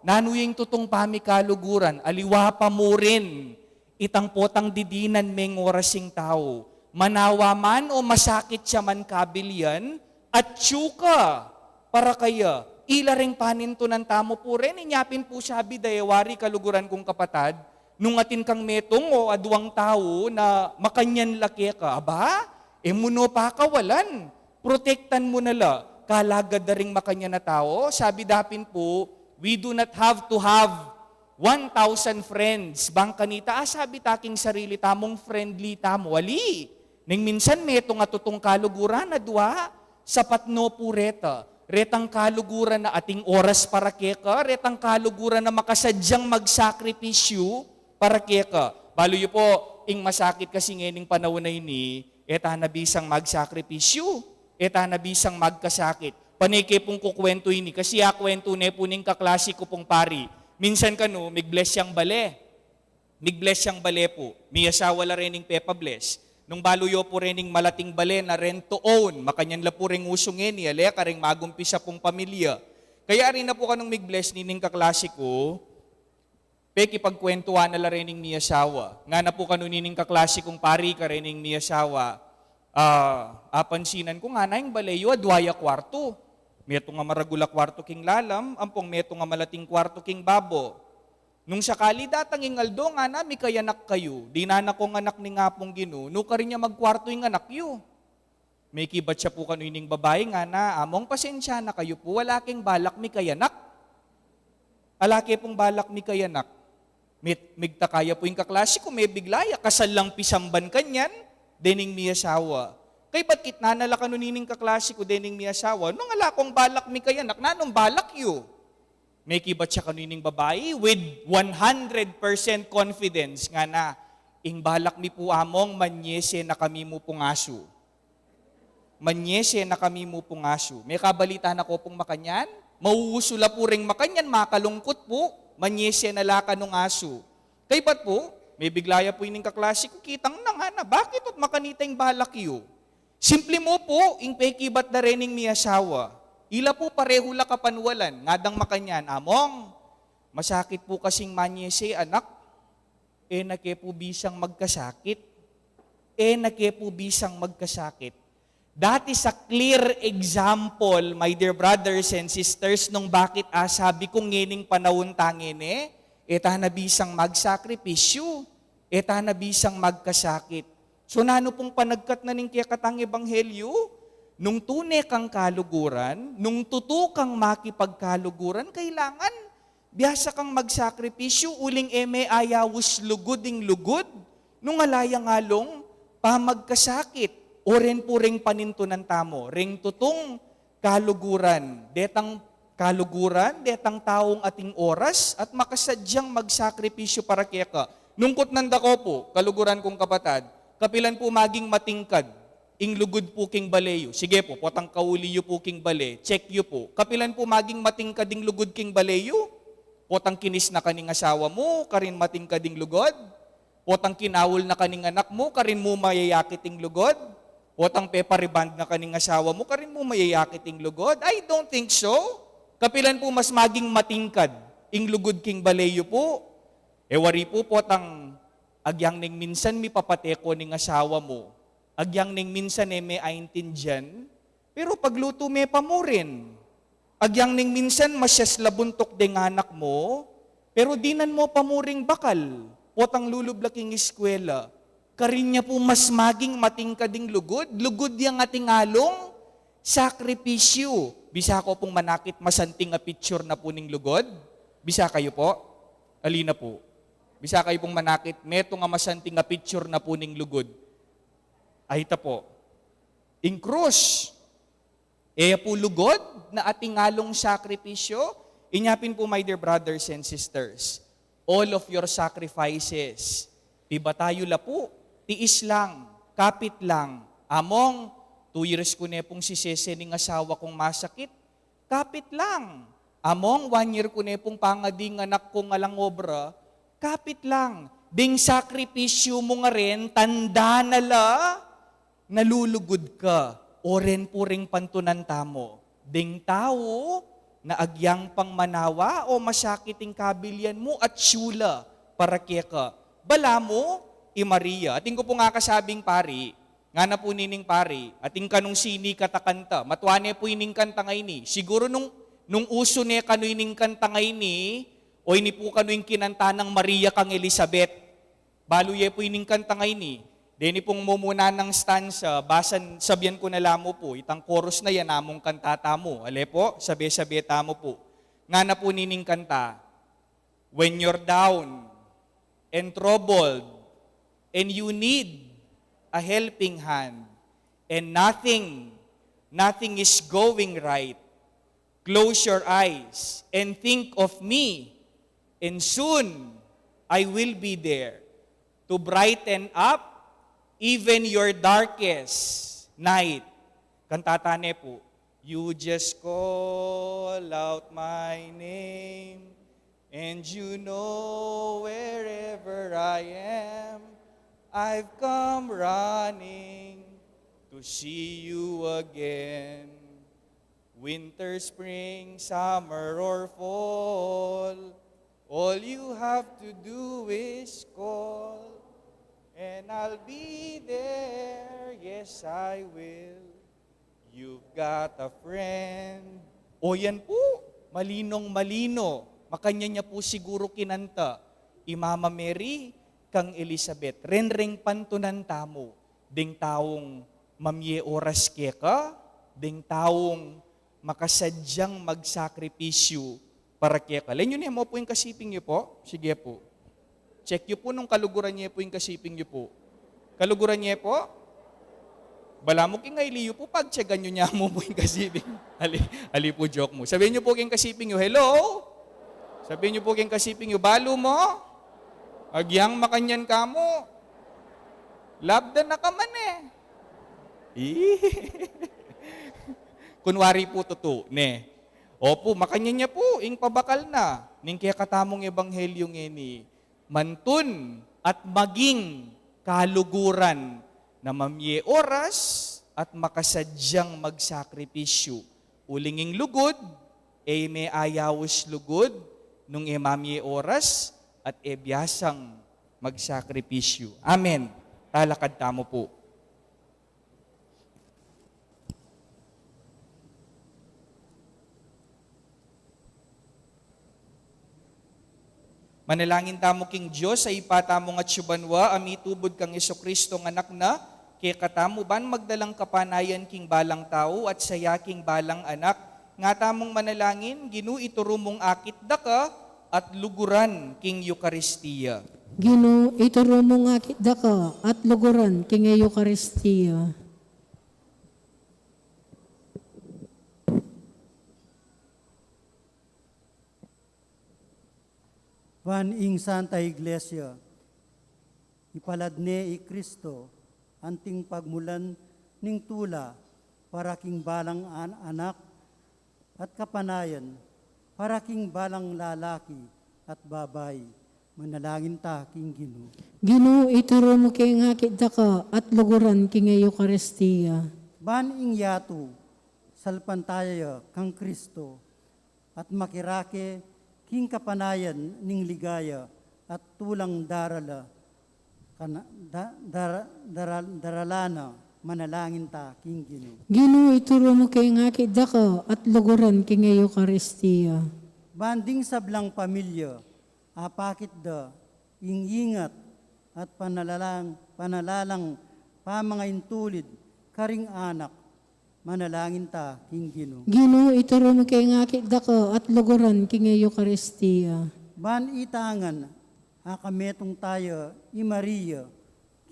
nanu ing tutung pamikaluguran, aliwa pa mu rin itang potang didinan meng oras ing tau. Manawa man o masakit ya man kabilyan, atyu ka para kaya. Ila reng panintunan tamu pu rin, inya pin pu sabi da e wari kaluguran kung kapatad, nung atin kang metung o aduang tau na makanyan la keka, aba, e mu no pakawalan, protektan mu na la, kalagad da ring makanyan a tau, sabi da pin pu, we do not have to have one thousand friends. Bang kanita, a sabi ta king sarili tamung friendly tamu. Ali, neng minsan metung a tutung kaluguran, adua, sapat no pu reta. Retang kaluguran na ating oras para keka, retang kaluguran na makasadyang magsakripisyu para keka. Balu yu pu, ing masakit kasi ngening panaun a ini, e ta na bisang magsakripisyu, e ta na bisang magkasakit. Pane ke pung kukuwentu ini, kasi akwentu ne pu ning kaklase ku pung pari. Minsan kanu, mig-bless yang bale. Mig-bless yang bale pu. Miyasawa la rening pepa-bless. Nung balu yu pu rening malating bale na rent to own, makanyan la pu reng usu ngeni, ale, kareng magumpisa pung pamilya. Kaya ari na pu kanung mig-bless nining kaklase ku, pekipagkwentuan na la rening miyasawa. Ngana pu kanu nining kaklase kung pari karening miyasawa, ah, apansinan ku ngana ing bale yu adua ya kwartu. Metung a maragul a kwartu king lalam, ampong metung a malating kwartu king babo. Nung sakali datang ing aldo ngana, mikayanak kayu. Dinan na kung anak ning Apung Ginu, nukarin ya magkwartu ing anak yu. Mekibat ya pu kanu ining babai ngana, "Among, pasensya na kayu pu, ala keng balak mikayanak." Ala ke pung balak mikayanak. Mit-, migtaka ya pu ing kaklase ku, mebigla ya, kasal lang pisamban kanyan, dening miyasawa. Kaybat kitnan na la kanu nining kaklase ku dening miyasawa, "Nung ala kung balak mikayanak, nanung balak yu?" Mekibat ya kanu ining babai with one hundred percent confidence, ngana, "Ing balak mi pu, Among, manyese na kami mu pung asu. Manyese na kami mu pung asu." Mekabalita na ko pung makanyan, mauusu la pu reng makanyan, makalungkut pu, manyese na la kanung asu. Kaybat pu, mebigla ya pu ining kaklase ku, kitang na ngana, "Bakit ot makanita ing balak yu?" Simple mu pu, ing pekibat da rening miyasawa. Ila pu parehu la kapanwalan, ngadang makanyan, "Among, masakit pu kasing manyese, anak." E na ke pu bisang magkasakit. E na ke pu bisang magkasakit. That is a clear example, my dear brothers and sisters, nung bakit asabi kung ngening panaun ta ngeni, e ta na bisang magsakripisyu, e ta na bisang magkasakit. So, nanu pung panagkat na ning kekatang ebanghelyu? Nung tune kang kaluguran, nung tutu kang makipagkaluguran, kailangan biasa kang magsakripisyu, uling e me ayaus lugud ing lugud, nung ala yang alung pamagkasakit, o ren pu reng panintunan tamu, reng tutung kaluguran, detang kaluguran, detang taung ating oras, at makasadyang magsakripisyu para keka. Nung kutnan da ko pu, kaluguran kung kapatad, kapilan pu maging matingkad ing lugud pu king bale yu? Sige pu, potang kauli yu pu king bale, check yu pu. Kapilan pu maging matingkad ing lugud king bale yu? Potang kinis na ka ning asawa mu, karin matingkad ing lugud? Potang kinaul na ka ning anak mu, karin mu mayayakit ing lugud? Potang pepa-rebond na ka ning asawa mu, karin mu mayayakit ing lugud? I don't think so. Kapilan pu mas maging matingkad ing lugud king bale yu pu? E wari pu, potang agyang neng minsan mipapate ko ning asawa mu, agyang neng minsan e me aintindian, pero paglutu me pa mu rin. Agyang neng minsan masias la buntuk deng anak mu, pero dinan mu pa mu ring bakal, potang lulub la king eskwela. Karin ya pu mas maging matingkad ing lugud, lugud yang ating alung sakripisyu. Bisa ko pung manakit masanting a picture na pu ning lugud? Bisa kayu pu? Ali na pu. Bisa kayu pung manakit metung a masanting a picture na pu ning lugud? Ay ta pu. Ing krus. E ya pu lugud na ating alung sakripisyu? Inya pin pu, my dear brothers and sisters, all of your sacrifices, pibata yu la pu, tiis lang, kapit lang. Among, two years ku ne pung sisese ning asawa kung masakit, kapit lang. Among, one year ku ne pung pangadi ing anak kung alang obra, kapit lang. Ding sakripisyu mu ngaren, tanda na la, nalulugud ka. O ren pu ring pantunan tamu, ding tau na agyang pang manawa o masakit ing kabilian mu, atsu la para keka. Balamu, i Maria. Atin ku pung akasabing pari, ngana pu nining pari, atin kanung sinikat a kanta. Matua ne pu ining kanta ngeni. Siguru nung, nung usu ne kanu ining kanta ngeni, o ini pu kanu ing kinanta nang Maria kang Elizabeth. Balu ye pu ining kanta ngeni. Deni pung mumuna nang stanza, basan, sabian ku na la mu pu, itang chorus na yan, amung kanta tamu. Ale pu, sabe-sabe tamu pu. Ngana pu nining kanta, "When you're down and troubled and you need a helping hand and nothing, nothing is going right, close your eyes and think of me, and soon I will be there to brighten up even your darkest night." Kantata ne pu. "You just call out my name, and you know wherever I am, I've come running to see you again. Winter, spring, summer, or fall, all you have to do is call, and I'll be there, yes, I will. You've got a friend." O yan pu, malinong-malino. Makanyan ya pu siguru kinanta i Mama Mary kang Elizabeth. Ren ring pantunan tamu, ding taung mamie oras keka, ding taung makasadyang magsakripisyu para keka. Lawen yu ne mu pu ing kasiping yu pu. Sige pu. Check yu pu nung kaluguran ye pu ing kasiping yu pu. Kaluguran ye pu? Balamu king aili yu pu, pagtsegan yu ne mu pu ing kasiping. Ali, ali pu joke mu. Sabian yu pu king kasiping yu, "Hello?" Sabian yu pu king kasiping yu, "Balu mu? Agyang makanyan ka mu. Labdan na ka man e." Ih. Kunwari pu tutu ne. Opu, makanyan ya pu ing pabakal na ning kekatamung ebanghelyu ngeni. Mantun at maging kaluguran na mamie oras at makasadyang magsakripisyu. Uling ing lugud, e me ayaus lugud nung e mamie oras at e biasang magsakripisyu. Amen. Talakad tamu pu. Manalangin tamu king Dios a Ibpa tamung atsu banua, a mitubud kang Jesucristo a Anak na kekatamu ban magdalang kapanayan king balang tau at saya king balang anak. Nga tamung manalangin, Ginu, ituru mung akit daka at luguran king Eukaristia. Ginu, ituru mung akit daka at luguran king Eukaristia. Ban ing Santa Iglesia, Ipalad ne i Kristo anting pagmulan ning tula para king balang an-, anak at kapanayan, para king balang lalaki at babai. Manalangin ta king Ginu. Ginu, ituru mu keng akit daka at luguran king Eukaristia. Ban ing yatu salpantaya ya kang Kristo at makirake king kapanayan ning ligaya at tulang darala, kana-, da-, dara-, dara-, darala na. Manalangin ta king Ginu. Ginu, ituru mu keng akit daka at luguran king Eukaristia. Ban ding sablang pamilya apakit da ing ingat at panalalang, panalalang pamangaintulid karing anak. Manalangin ta king Ginu. Ginu, ituru mu keng akit daka at luguran king Eukaristia. Ban ita ngan akametung taya i Maria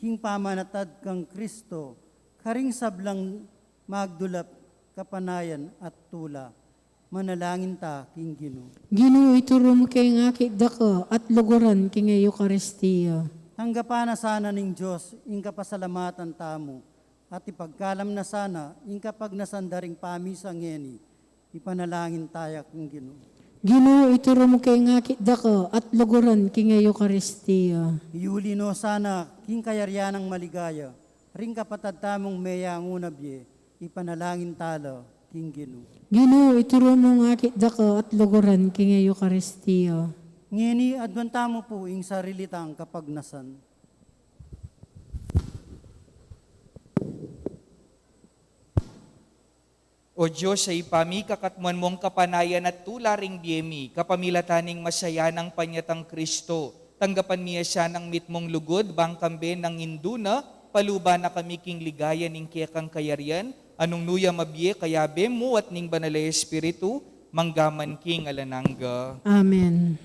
king pamanatad kang Kristo karing sablang magdulap kapanayan at tula. Manalangin ta king Ginu. Ginu, ituru mu keng akit daka at luguran king Eukaristia. Tanggapan na sana ning Dios ing kapasalamatan tamu at ipagkalam na sana ing kapagnasan da ring pamisa ngeni. Ipanalangin taya king Ginu. Ginu, ituru mu keng akit daka at luguran king Eukaristia. Iuli no sana king kayarian nang maligaya ring kapatad tamung meyangu na bie. Ipanalangin tala king Ginu. Ginu, ituru mu keng akit daka at luguran king Eukaristia. Ngeni aduan tamu pu ing sarili tang kapagnasan. O Dios a Ibpa mi, kakatmuan mung kapanayan at tula ring bie mi, kapamilatan ning masayanang panyatang Kristo, tanggapan mi ya sanang mitmung lugud, bang kambe nang indu na, paluban na kami king ligaya ning kekang kayarian, a nung nu ya mabie kayabe mu at ning Banal a Espiritu, mangga man king alang angga. Amen.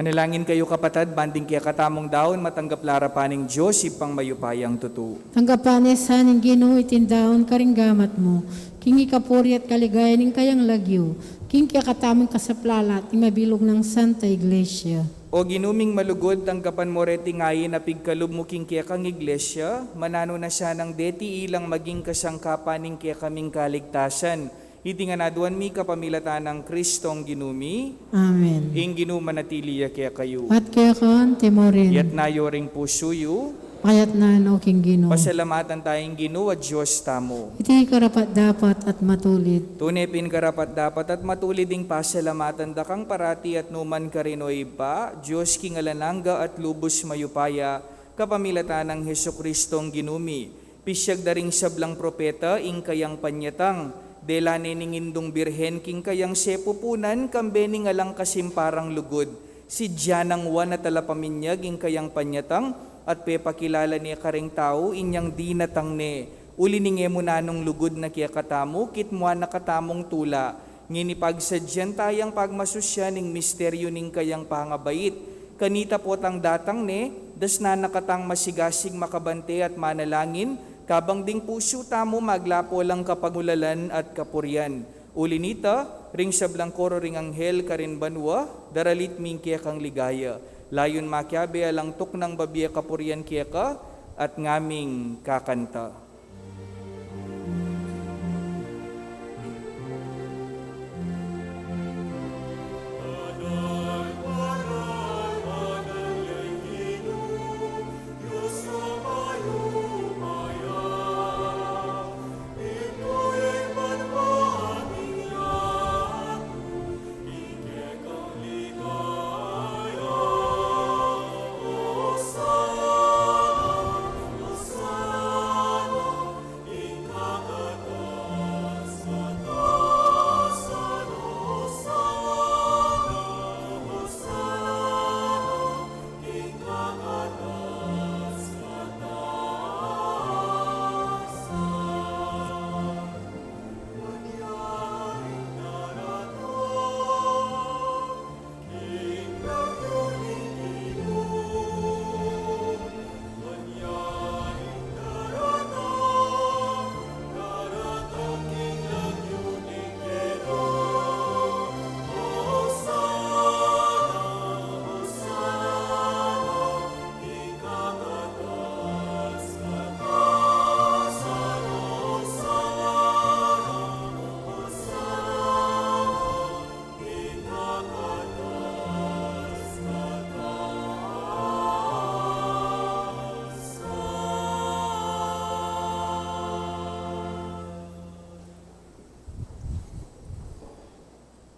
Manalangin kayu, kapatad, ban ding kekatamung daun matanggap la arapan ning Dios Ibpang mayupayang tutu. Tanggapan ne sa ning Ginu iting daun karing gamat mu, king ikapuri at kaligayan ning kayang lagyu, king kekatamung kasaplalan at ning mabilug nang Santa Iglesia. O Ginu ming malugud, tanggapan mu reting ain a pigkalub mu king kekang Iglesia, mananu na sanang deti ilang maging kasangkapan ning kekaming kaligtasan. Iti ngan aduan mi kapamilatan nang Kristong Ginu mi. Amen. Ing Ginu manatili ya kekayu. At keka mu rin. Iyatas yu ring pusu yu. Iyatas na no king Ginu. Pasalamatan taya ing Ginu a Dios tamu. Iti karapat-dapat at matulid. Tune pin karapat-dapat at matulid ing pasalamatan da kang parati at nukarin man, O Ibpa, Dios king alang angga at lubus mayupaya, kapamilatan nang Jesukristong Ginu mi. Pisiag da ring sablang propeta ing kayang panyatang, dela ne ning Indung Birhen king kayang sepupunan, kambe ning alang kasimparang lugud. Sidya nang Juan a talapaminyag ing kayang panyatang, at pepakilala ne karing tau inyang dinatang ne. Uli ning e mu nanung lugud na kekatamu, kitmuan na katamung tula. Ngeni pagsadyan tayang pagmasusyan ing misteryu ning kayang pangabait. Kanita potang datang ne, dasnan na katang masigasig makabante at manalangin, kabang ding pusu tamu maglapo lang kapagulalan at kapurian. Uli nita, ring sablang koro ring anghel karin banua, daralit mi ing kekang ligaya. Layun makiabe alang tuknang babie kapurian keka, at ngaming kakanta.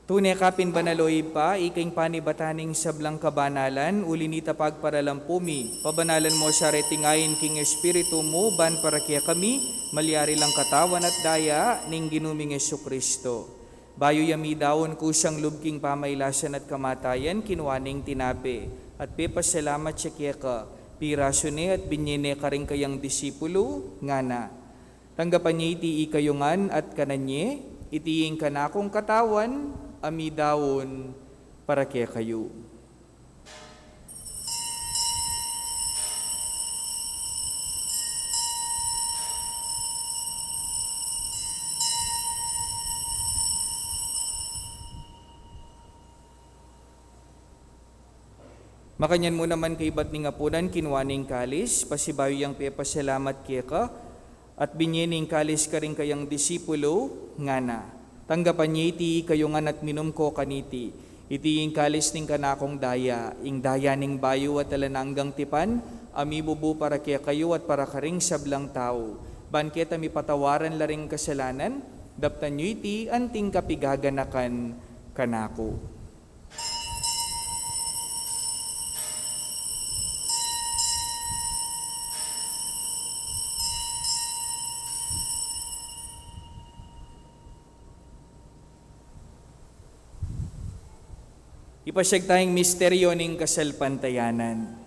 Tune ka pin banal, o Ibpa, ika ing panibatan ning sablang kabanalan, uli nita pagparalampu mi, pabanalan mu sa reting ain king Espiritu mu, ban para kekami, malyari lang katawan at daya ning Ginu ming Jesucristo. Bayu ya midaun kusang lub king pamailasan at kamatayan, kinua ne ing tinape, at pepasalamat ya keka, pirasu ne at binye ne karing kayang disipulu, ngana: Tanggapan ye iti ikayu ngan at kanan ye, iti ing kanakung katawan a midaun para kekayu. Makanyan mu naman kaibat ning apunan, kinua ne ing kalis, pasibayu yang pepasalamat keka, at binye ne ing kalis karing kayang disipulu, ngana: Tanggapan ye iti ikayu ngan at minum ko kaniti. Iti ing kalis ning kanakung daya, ing daya ning bayu at alang anggang tipan, a mibubu para kekayu at para karing sablang tau. Ban keta mipatawaran la ring kasalanan, daptan yu iti anting kapigaganakan kanaku. Ipasiag taya ing misteryo ning kasalpantayanan.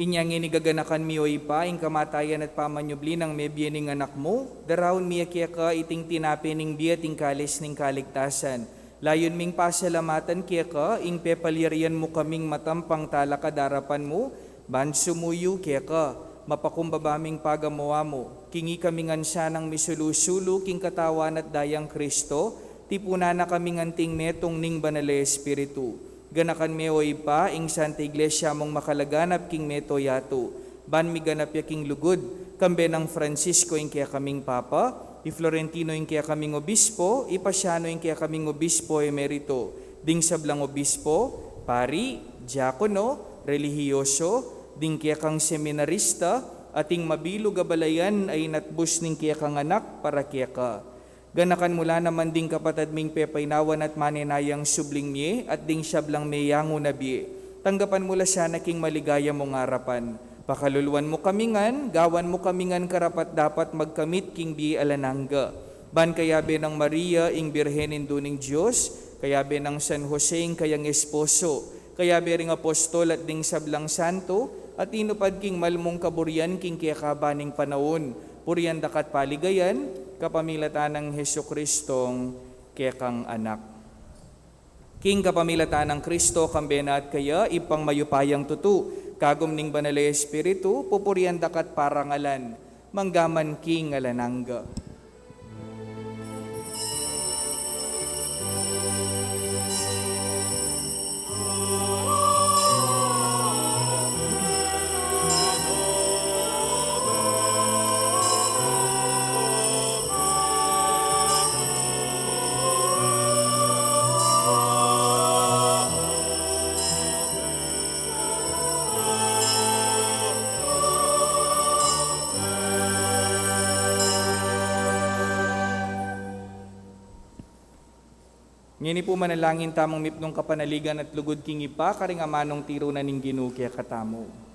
Inya ngeni gaganakan mi, o Ibpa, ing kamatayan at pamanyubli nang mebie ning Anak mu, daraun mi keka iting tinape ning bie at ing kalis ning kaligtasan. Layun ming pasalamatan keka ing pepalyarian mu kaming matampang talakad king arapan mu, ban sumuyu keka, mapakumbaba ming pagamu-amu, king ikami ngan sanang misulu-sulu king katawan at dayang Kristo, tipunan na kaming anting metung ning Banal a Espiritu. Ganakan me, o Ibpa, ing Santa Iglesia mung makalaganap king mabilug a yatu, ban miganap ya king lugud, kambe nang Francisco ing kekaming Papa, i Florentino ing kekaming Obispo, i Pasiano ing kekaming Obispo Emerito, ding sablang obispo, pari, diakono, relihiyoso, ding kekang seminarista, at ing mabilug a balayan a inatbus ning kekang Anak para keka. Ganakan mu la naman ding kapatad ming pepainawan at manenayang subling mie, at ding sablang meyangu na bie. Tanggapan mu la sana king maligaya mung arapan. Pakaluluan mu kami ngan, gawan mu kami ngan karapat-dapat magkamit king bie alang angga. Ban kayabe nang Maria, ing Birhen Indu ning Dios, kayabe nang San Jose, ing kayang esposo, kayabe ring apostol at ding sablang santo, a tinupad king mal mung kaburian king kekaban ning panaun, purian da ka at paligayan, kapamilatan nang Jesucristong kekang Anak. King kapamilatan nang Kristo, kambe na at kaya, Ibpang mayupayang tutu, kagum ning Banal a Espiritu, pupurian da ka at parangalan, mangga man king alang angga. Ngeni pu manalangin tamung mipnung kapanaligan at lugud king Ibpa, karing amanung tiru na ning Ginu kekatamu.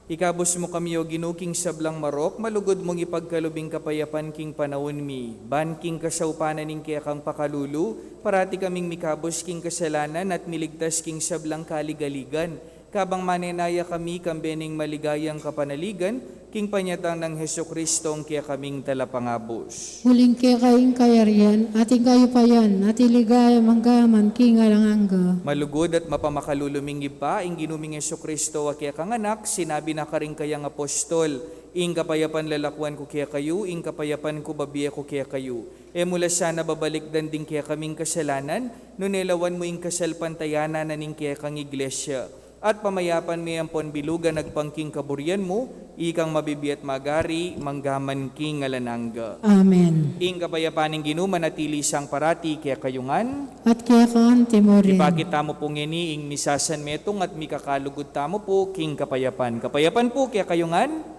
Ikabus mu kami, O Ginu, king sablang marok, malugud mung ipagkalub ing kapayapan king panaun mi, ban king kasaupan na ning kekang pakalulu, parati kaming mikabus king kasalanan at miligtas king sablang kaligaligan. Kabang manenaya kami kambe ning maligayang kapanaligan, King panyatang nang Jesucristo, ing kekaming Talapangabus. Uling keka ing kayarian, at ing kayupayan, at ing ligaya mangga man king alang angga. Malugud at mapamakalulung Ibpa, ing Ginu ming Jesucristo a kekang Anak, sinabi na karing kayang apostol, ing kapayapan lalakuan ku kekayu, ing kapayapan ku babie ku kekayu. E mu la sana babalikdan ding kekaming kasalanan, nune lawan mu ing kasalpantayanan na ning kekang Iglesia. At pamayapan me ampon bilugan agpang king kaburian mu, ikang mabibie at magari, mangga man king alang angga. Amen. Ing kapayapan ning Ginu manatili sang parati kekayu ngan. At keka anti mu rin. Ipakit tamu pu ngeni ing misasan metung at mikakalugud tamu pu king kapayapan. Kapayapan pu kekayu ngan.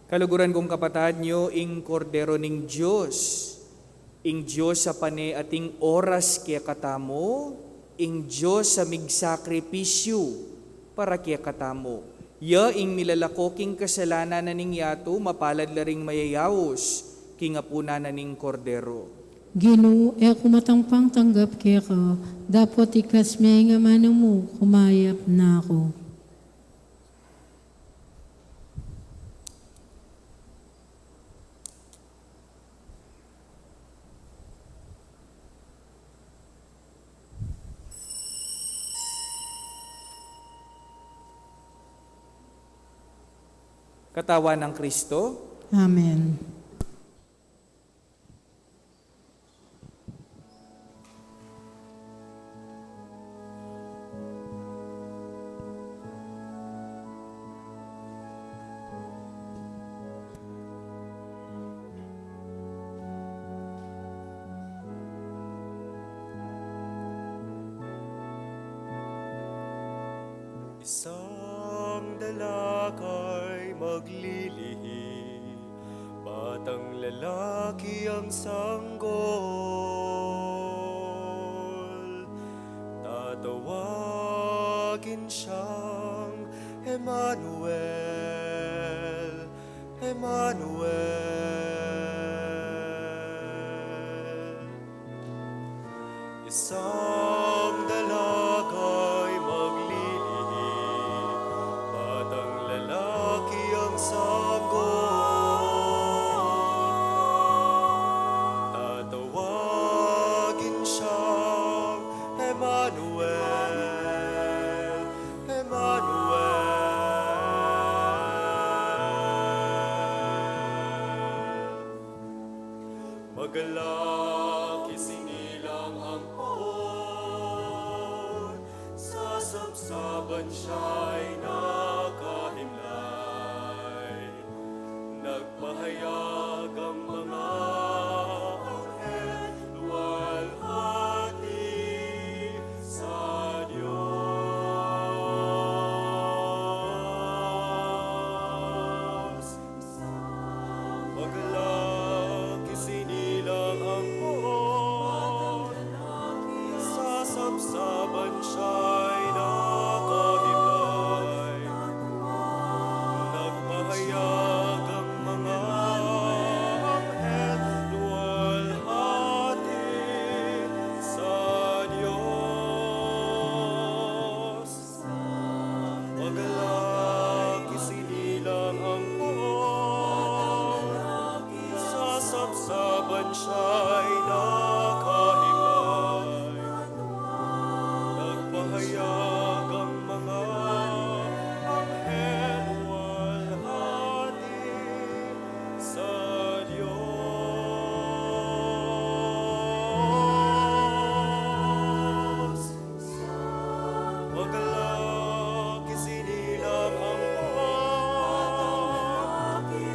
Kaluguran kung kapatad, nyo ing Kordero ning Dios. Ing Dios a pane ating oras kekatamu, ing Dios a migsakripisyu para kekatamu. Ya ing milalako king kasalanan na ning yatu, mapalad la ring mayayaus king apunan na ning Kordero. Ginu, e ku matang pangtanggap keka, dapot iklas me ing amanu mu, kumayap na ku. Katawan nang Kristo. Amen. Isang dalakay maglilihi, batang lalaki ang sanggol, tatawagin siyang Emmanuel. Emmanuel. Isang dalakay maglilihi, batang lalaki ang sanggol, tatawagin siyang Emmanuel. Emmanuel. Magalak isinilang ang poon, sa sabsaban siya'y nakahimlay. Nagpahayag ang mga anghel, luwalhati sa Diyos. Magalak Siya'y nakahimlay, nagpahayag ang mga anghel, walhati sa Dios. Maglaki sinilang ang buwan,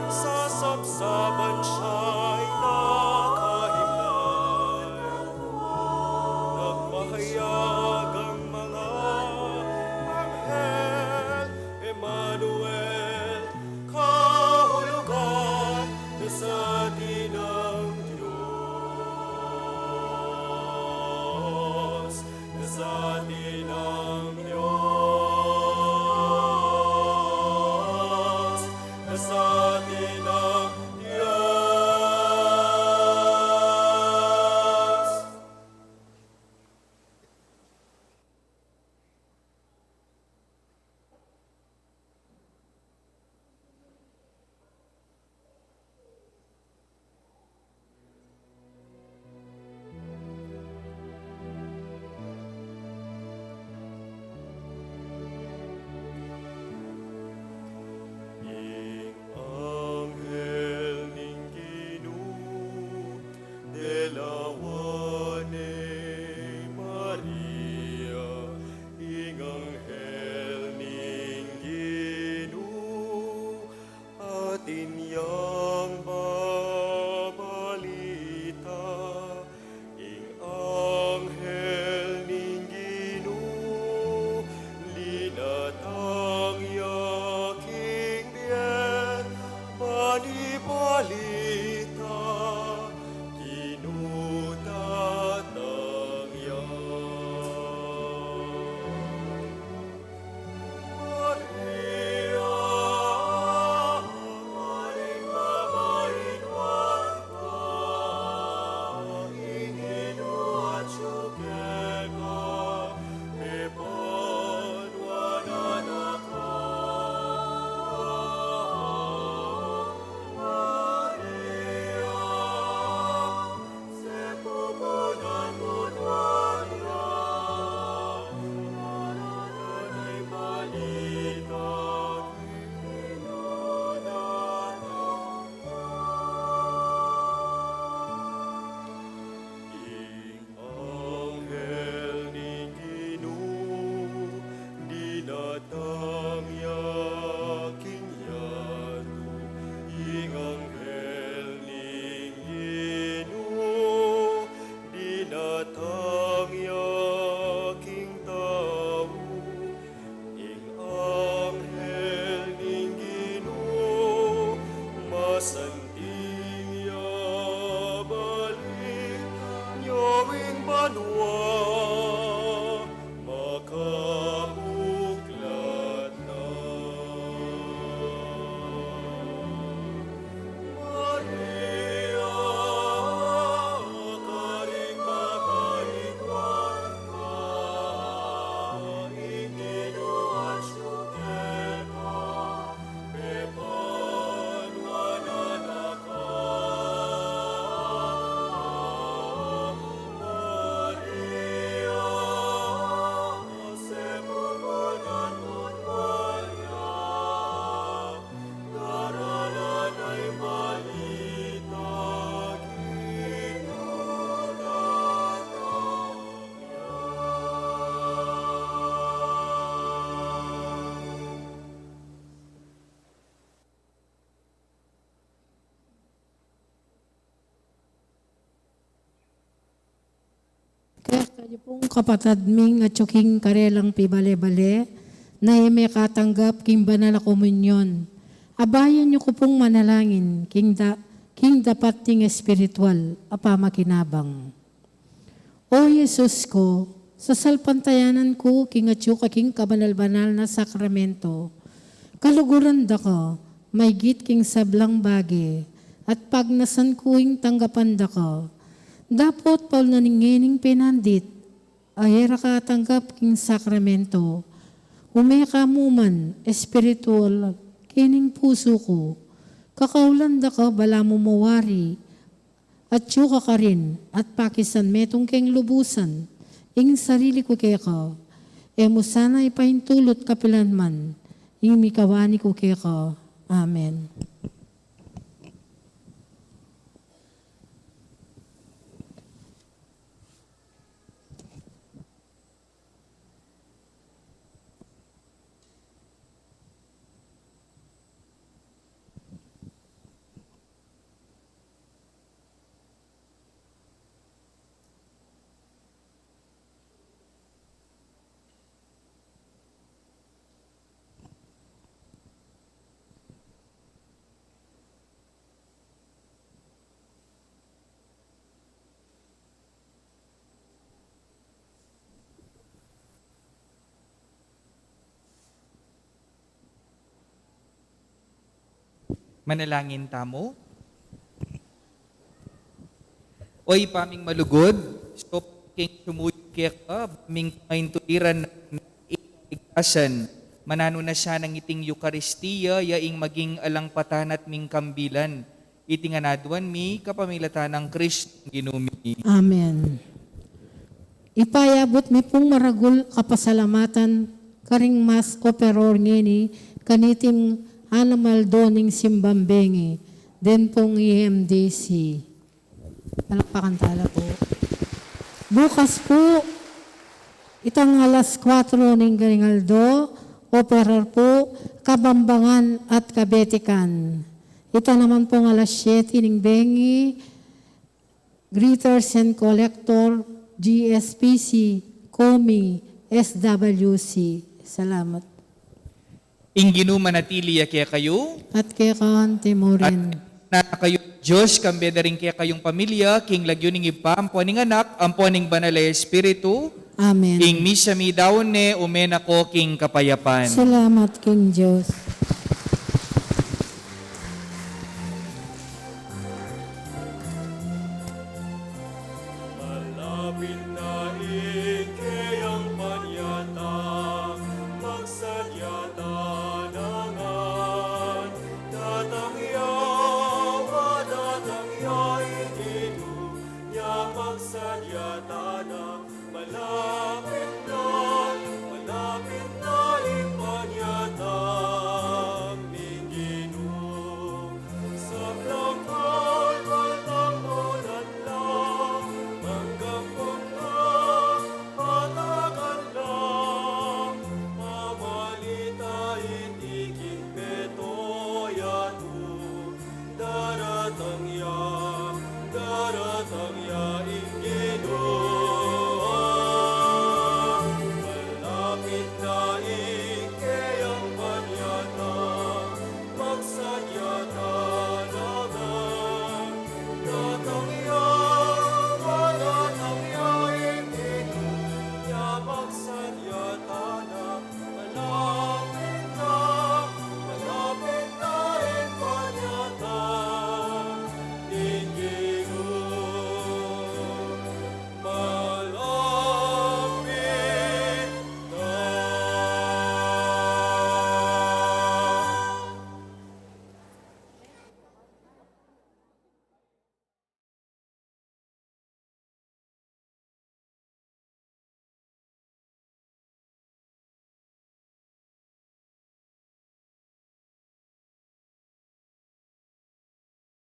sasapsapan siya'y nakahimlay. Nagpahayag ang mga anghel, Emmanuel, kahulugan na sa atin ang Diyos. Na sa atin ang Diyos, na sa atin ang Diyos. Ing anghel ning Ginu delawan ne Maria, ing anghel ning Ginu atin yang babalita, ing anghel ning Ginu linatang ya king bie, ban ibalita king datang ya. Ing anghel ning Ginu dinatang ya king yatu, ing anghel ning Ginu dinatang ya king tau, ing anghel ning Ginu masanting ya balita king banua. Makabuklat na. Maria, karing mabait ka, ing Ginu atyu keka. Kaya kayu pung kapatad ming atyu king karelang pibale-bale, na e mekatanggap king banal a komunyon. Abayan yu ku pung manalangin king da-, king dapat ding espiritual a pamakinabang. O Jesus ku, sasalpantayanan ku king atyu ka king kabanal-banal na sakramento. Kaluguran da ka maigit king sablang bage, at pagnasan ku ing tanggapan da ka. Dapot paul na ning ngening penandit a e ra ka atanggap king sakramento, ume ka mu man espiritual kening pusu ku. Kakaulan da ka balamu mawari Atyu ka karin, at pakisan metung keng lubusan ing sarili ku keka. E mu sana ipaintulut kapilan man ing mikawani ku keka. Amen. Manalangin tamu. O Ibpa ming malugud, so king sumuyu keka, ming pangaintuliran na ing kaligasan, mananu na sana iting Eukaristia, ya ing maging alang patanat ming kambilan. Iti ngan aduan mi kapamilatan nang Kristong Ginu mi. Amen. Ipayabut mi pung maragul a pasalamatan karing Mass Offerer ngeni kaniting anam aldo ning simbang bengi, den pung E M D C. Palakpakan tala pu. Bukas pu, itang alas kuatro ning karing aldo, Offerer pu, Kabambangan at Kabetikan. Ita naman pung alas siyete ning bengi, Greeters and Collector, G S P C, Comi, S W C. Salamat. Ing Ginu manatili ya kekayu. At keka naman murin. At nana kayu Dios, kambe da ring kekayung pamilya, king lagyu ning Ibpa, ampo ning Anak, ampo ning Banal a Espiritu. Amen. Ing misa mi daun ne, ume na ko king kapayapan. Salamat king Dios. Malapit na ing keyang panyatang, magsadya tana ngan. Datang ya, datang ya ing Ginu, ya magsadya tana. Malapit na, malapit na ing panyatang ning Ginu. Sablang kalwal tamunan la, manggampun na, patagan na, pamalita iti king petoy a tu. Daratang ya, daratang ya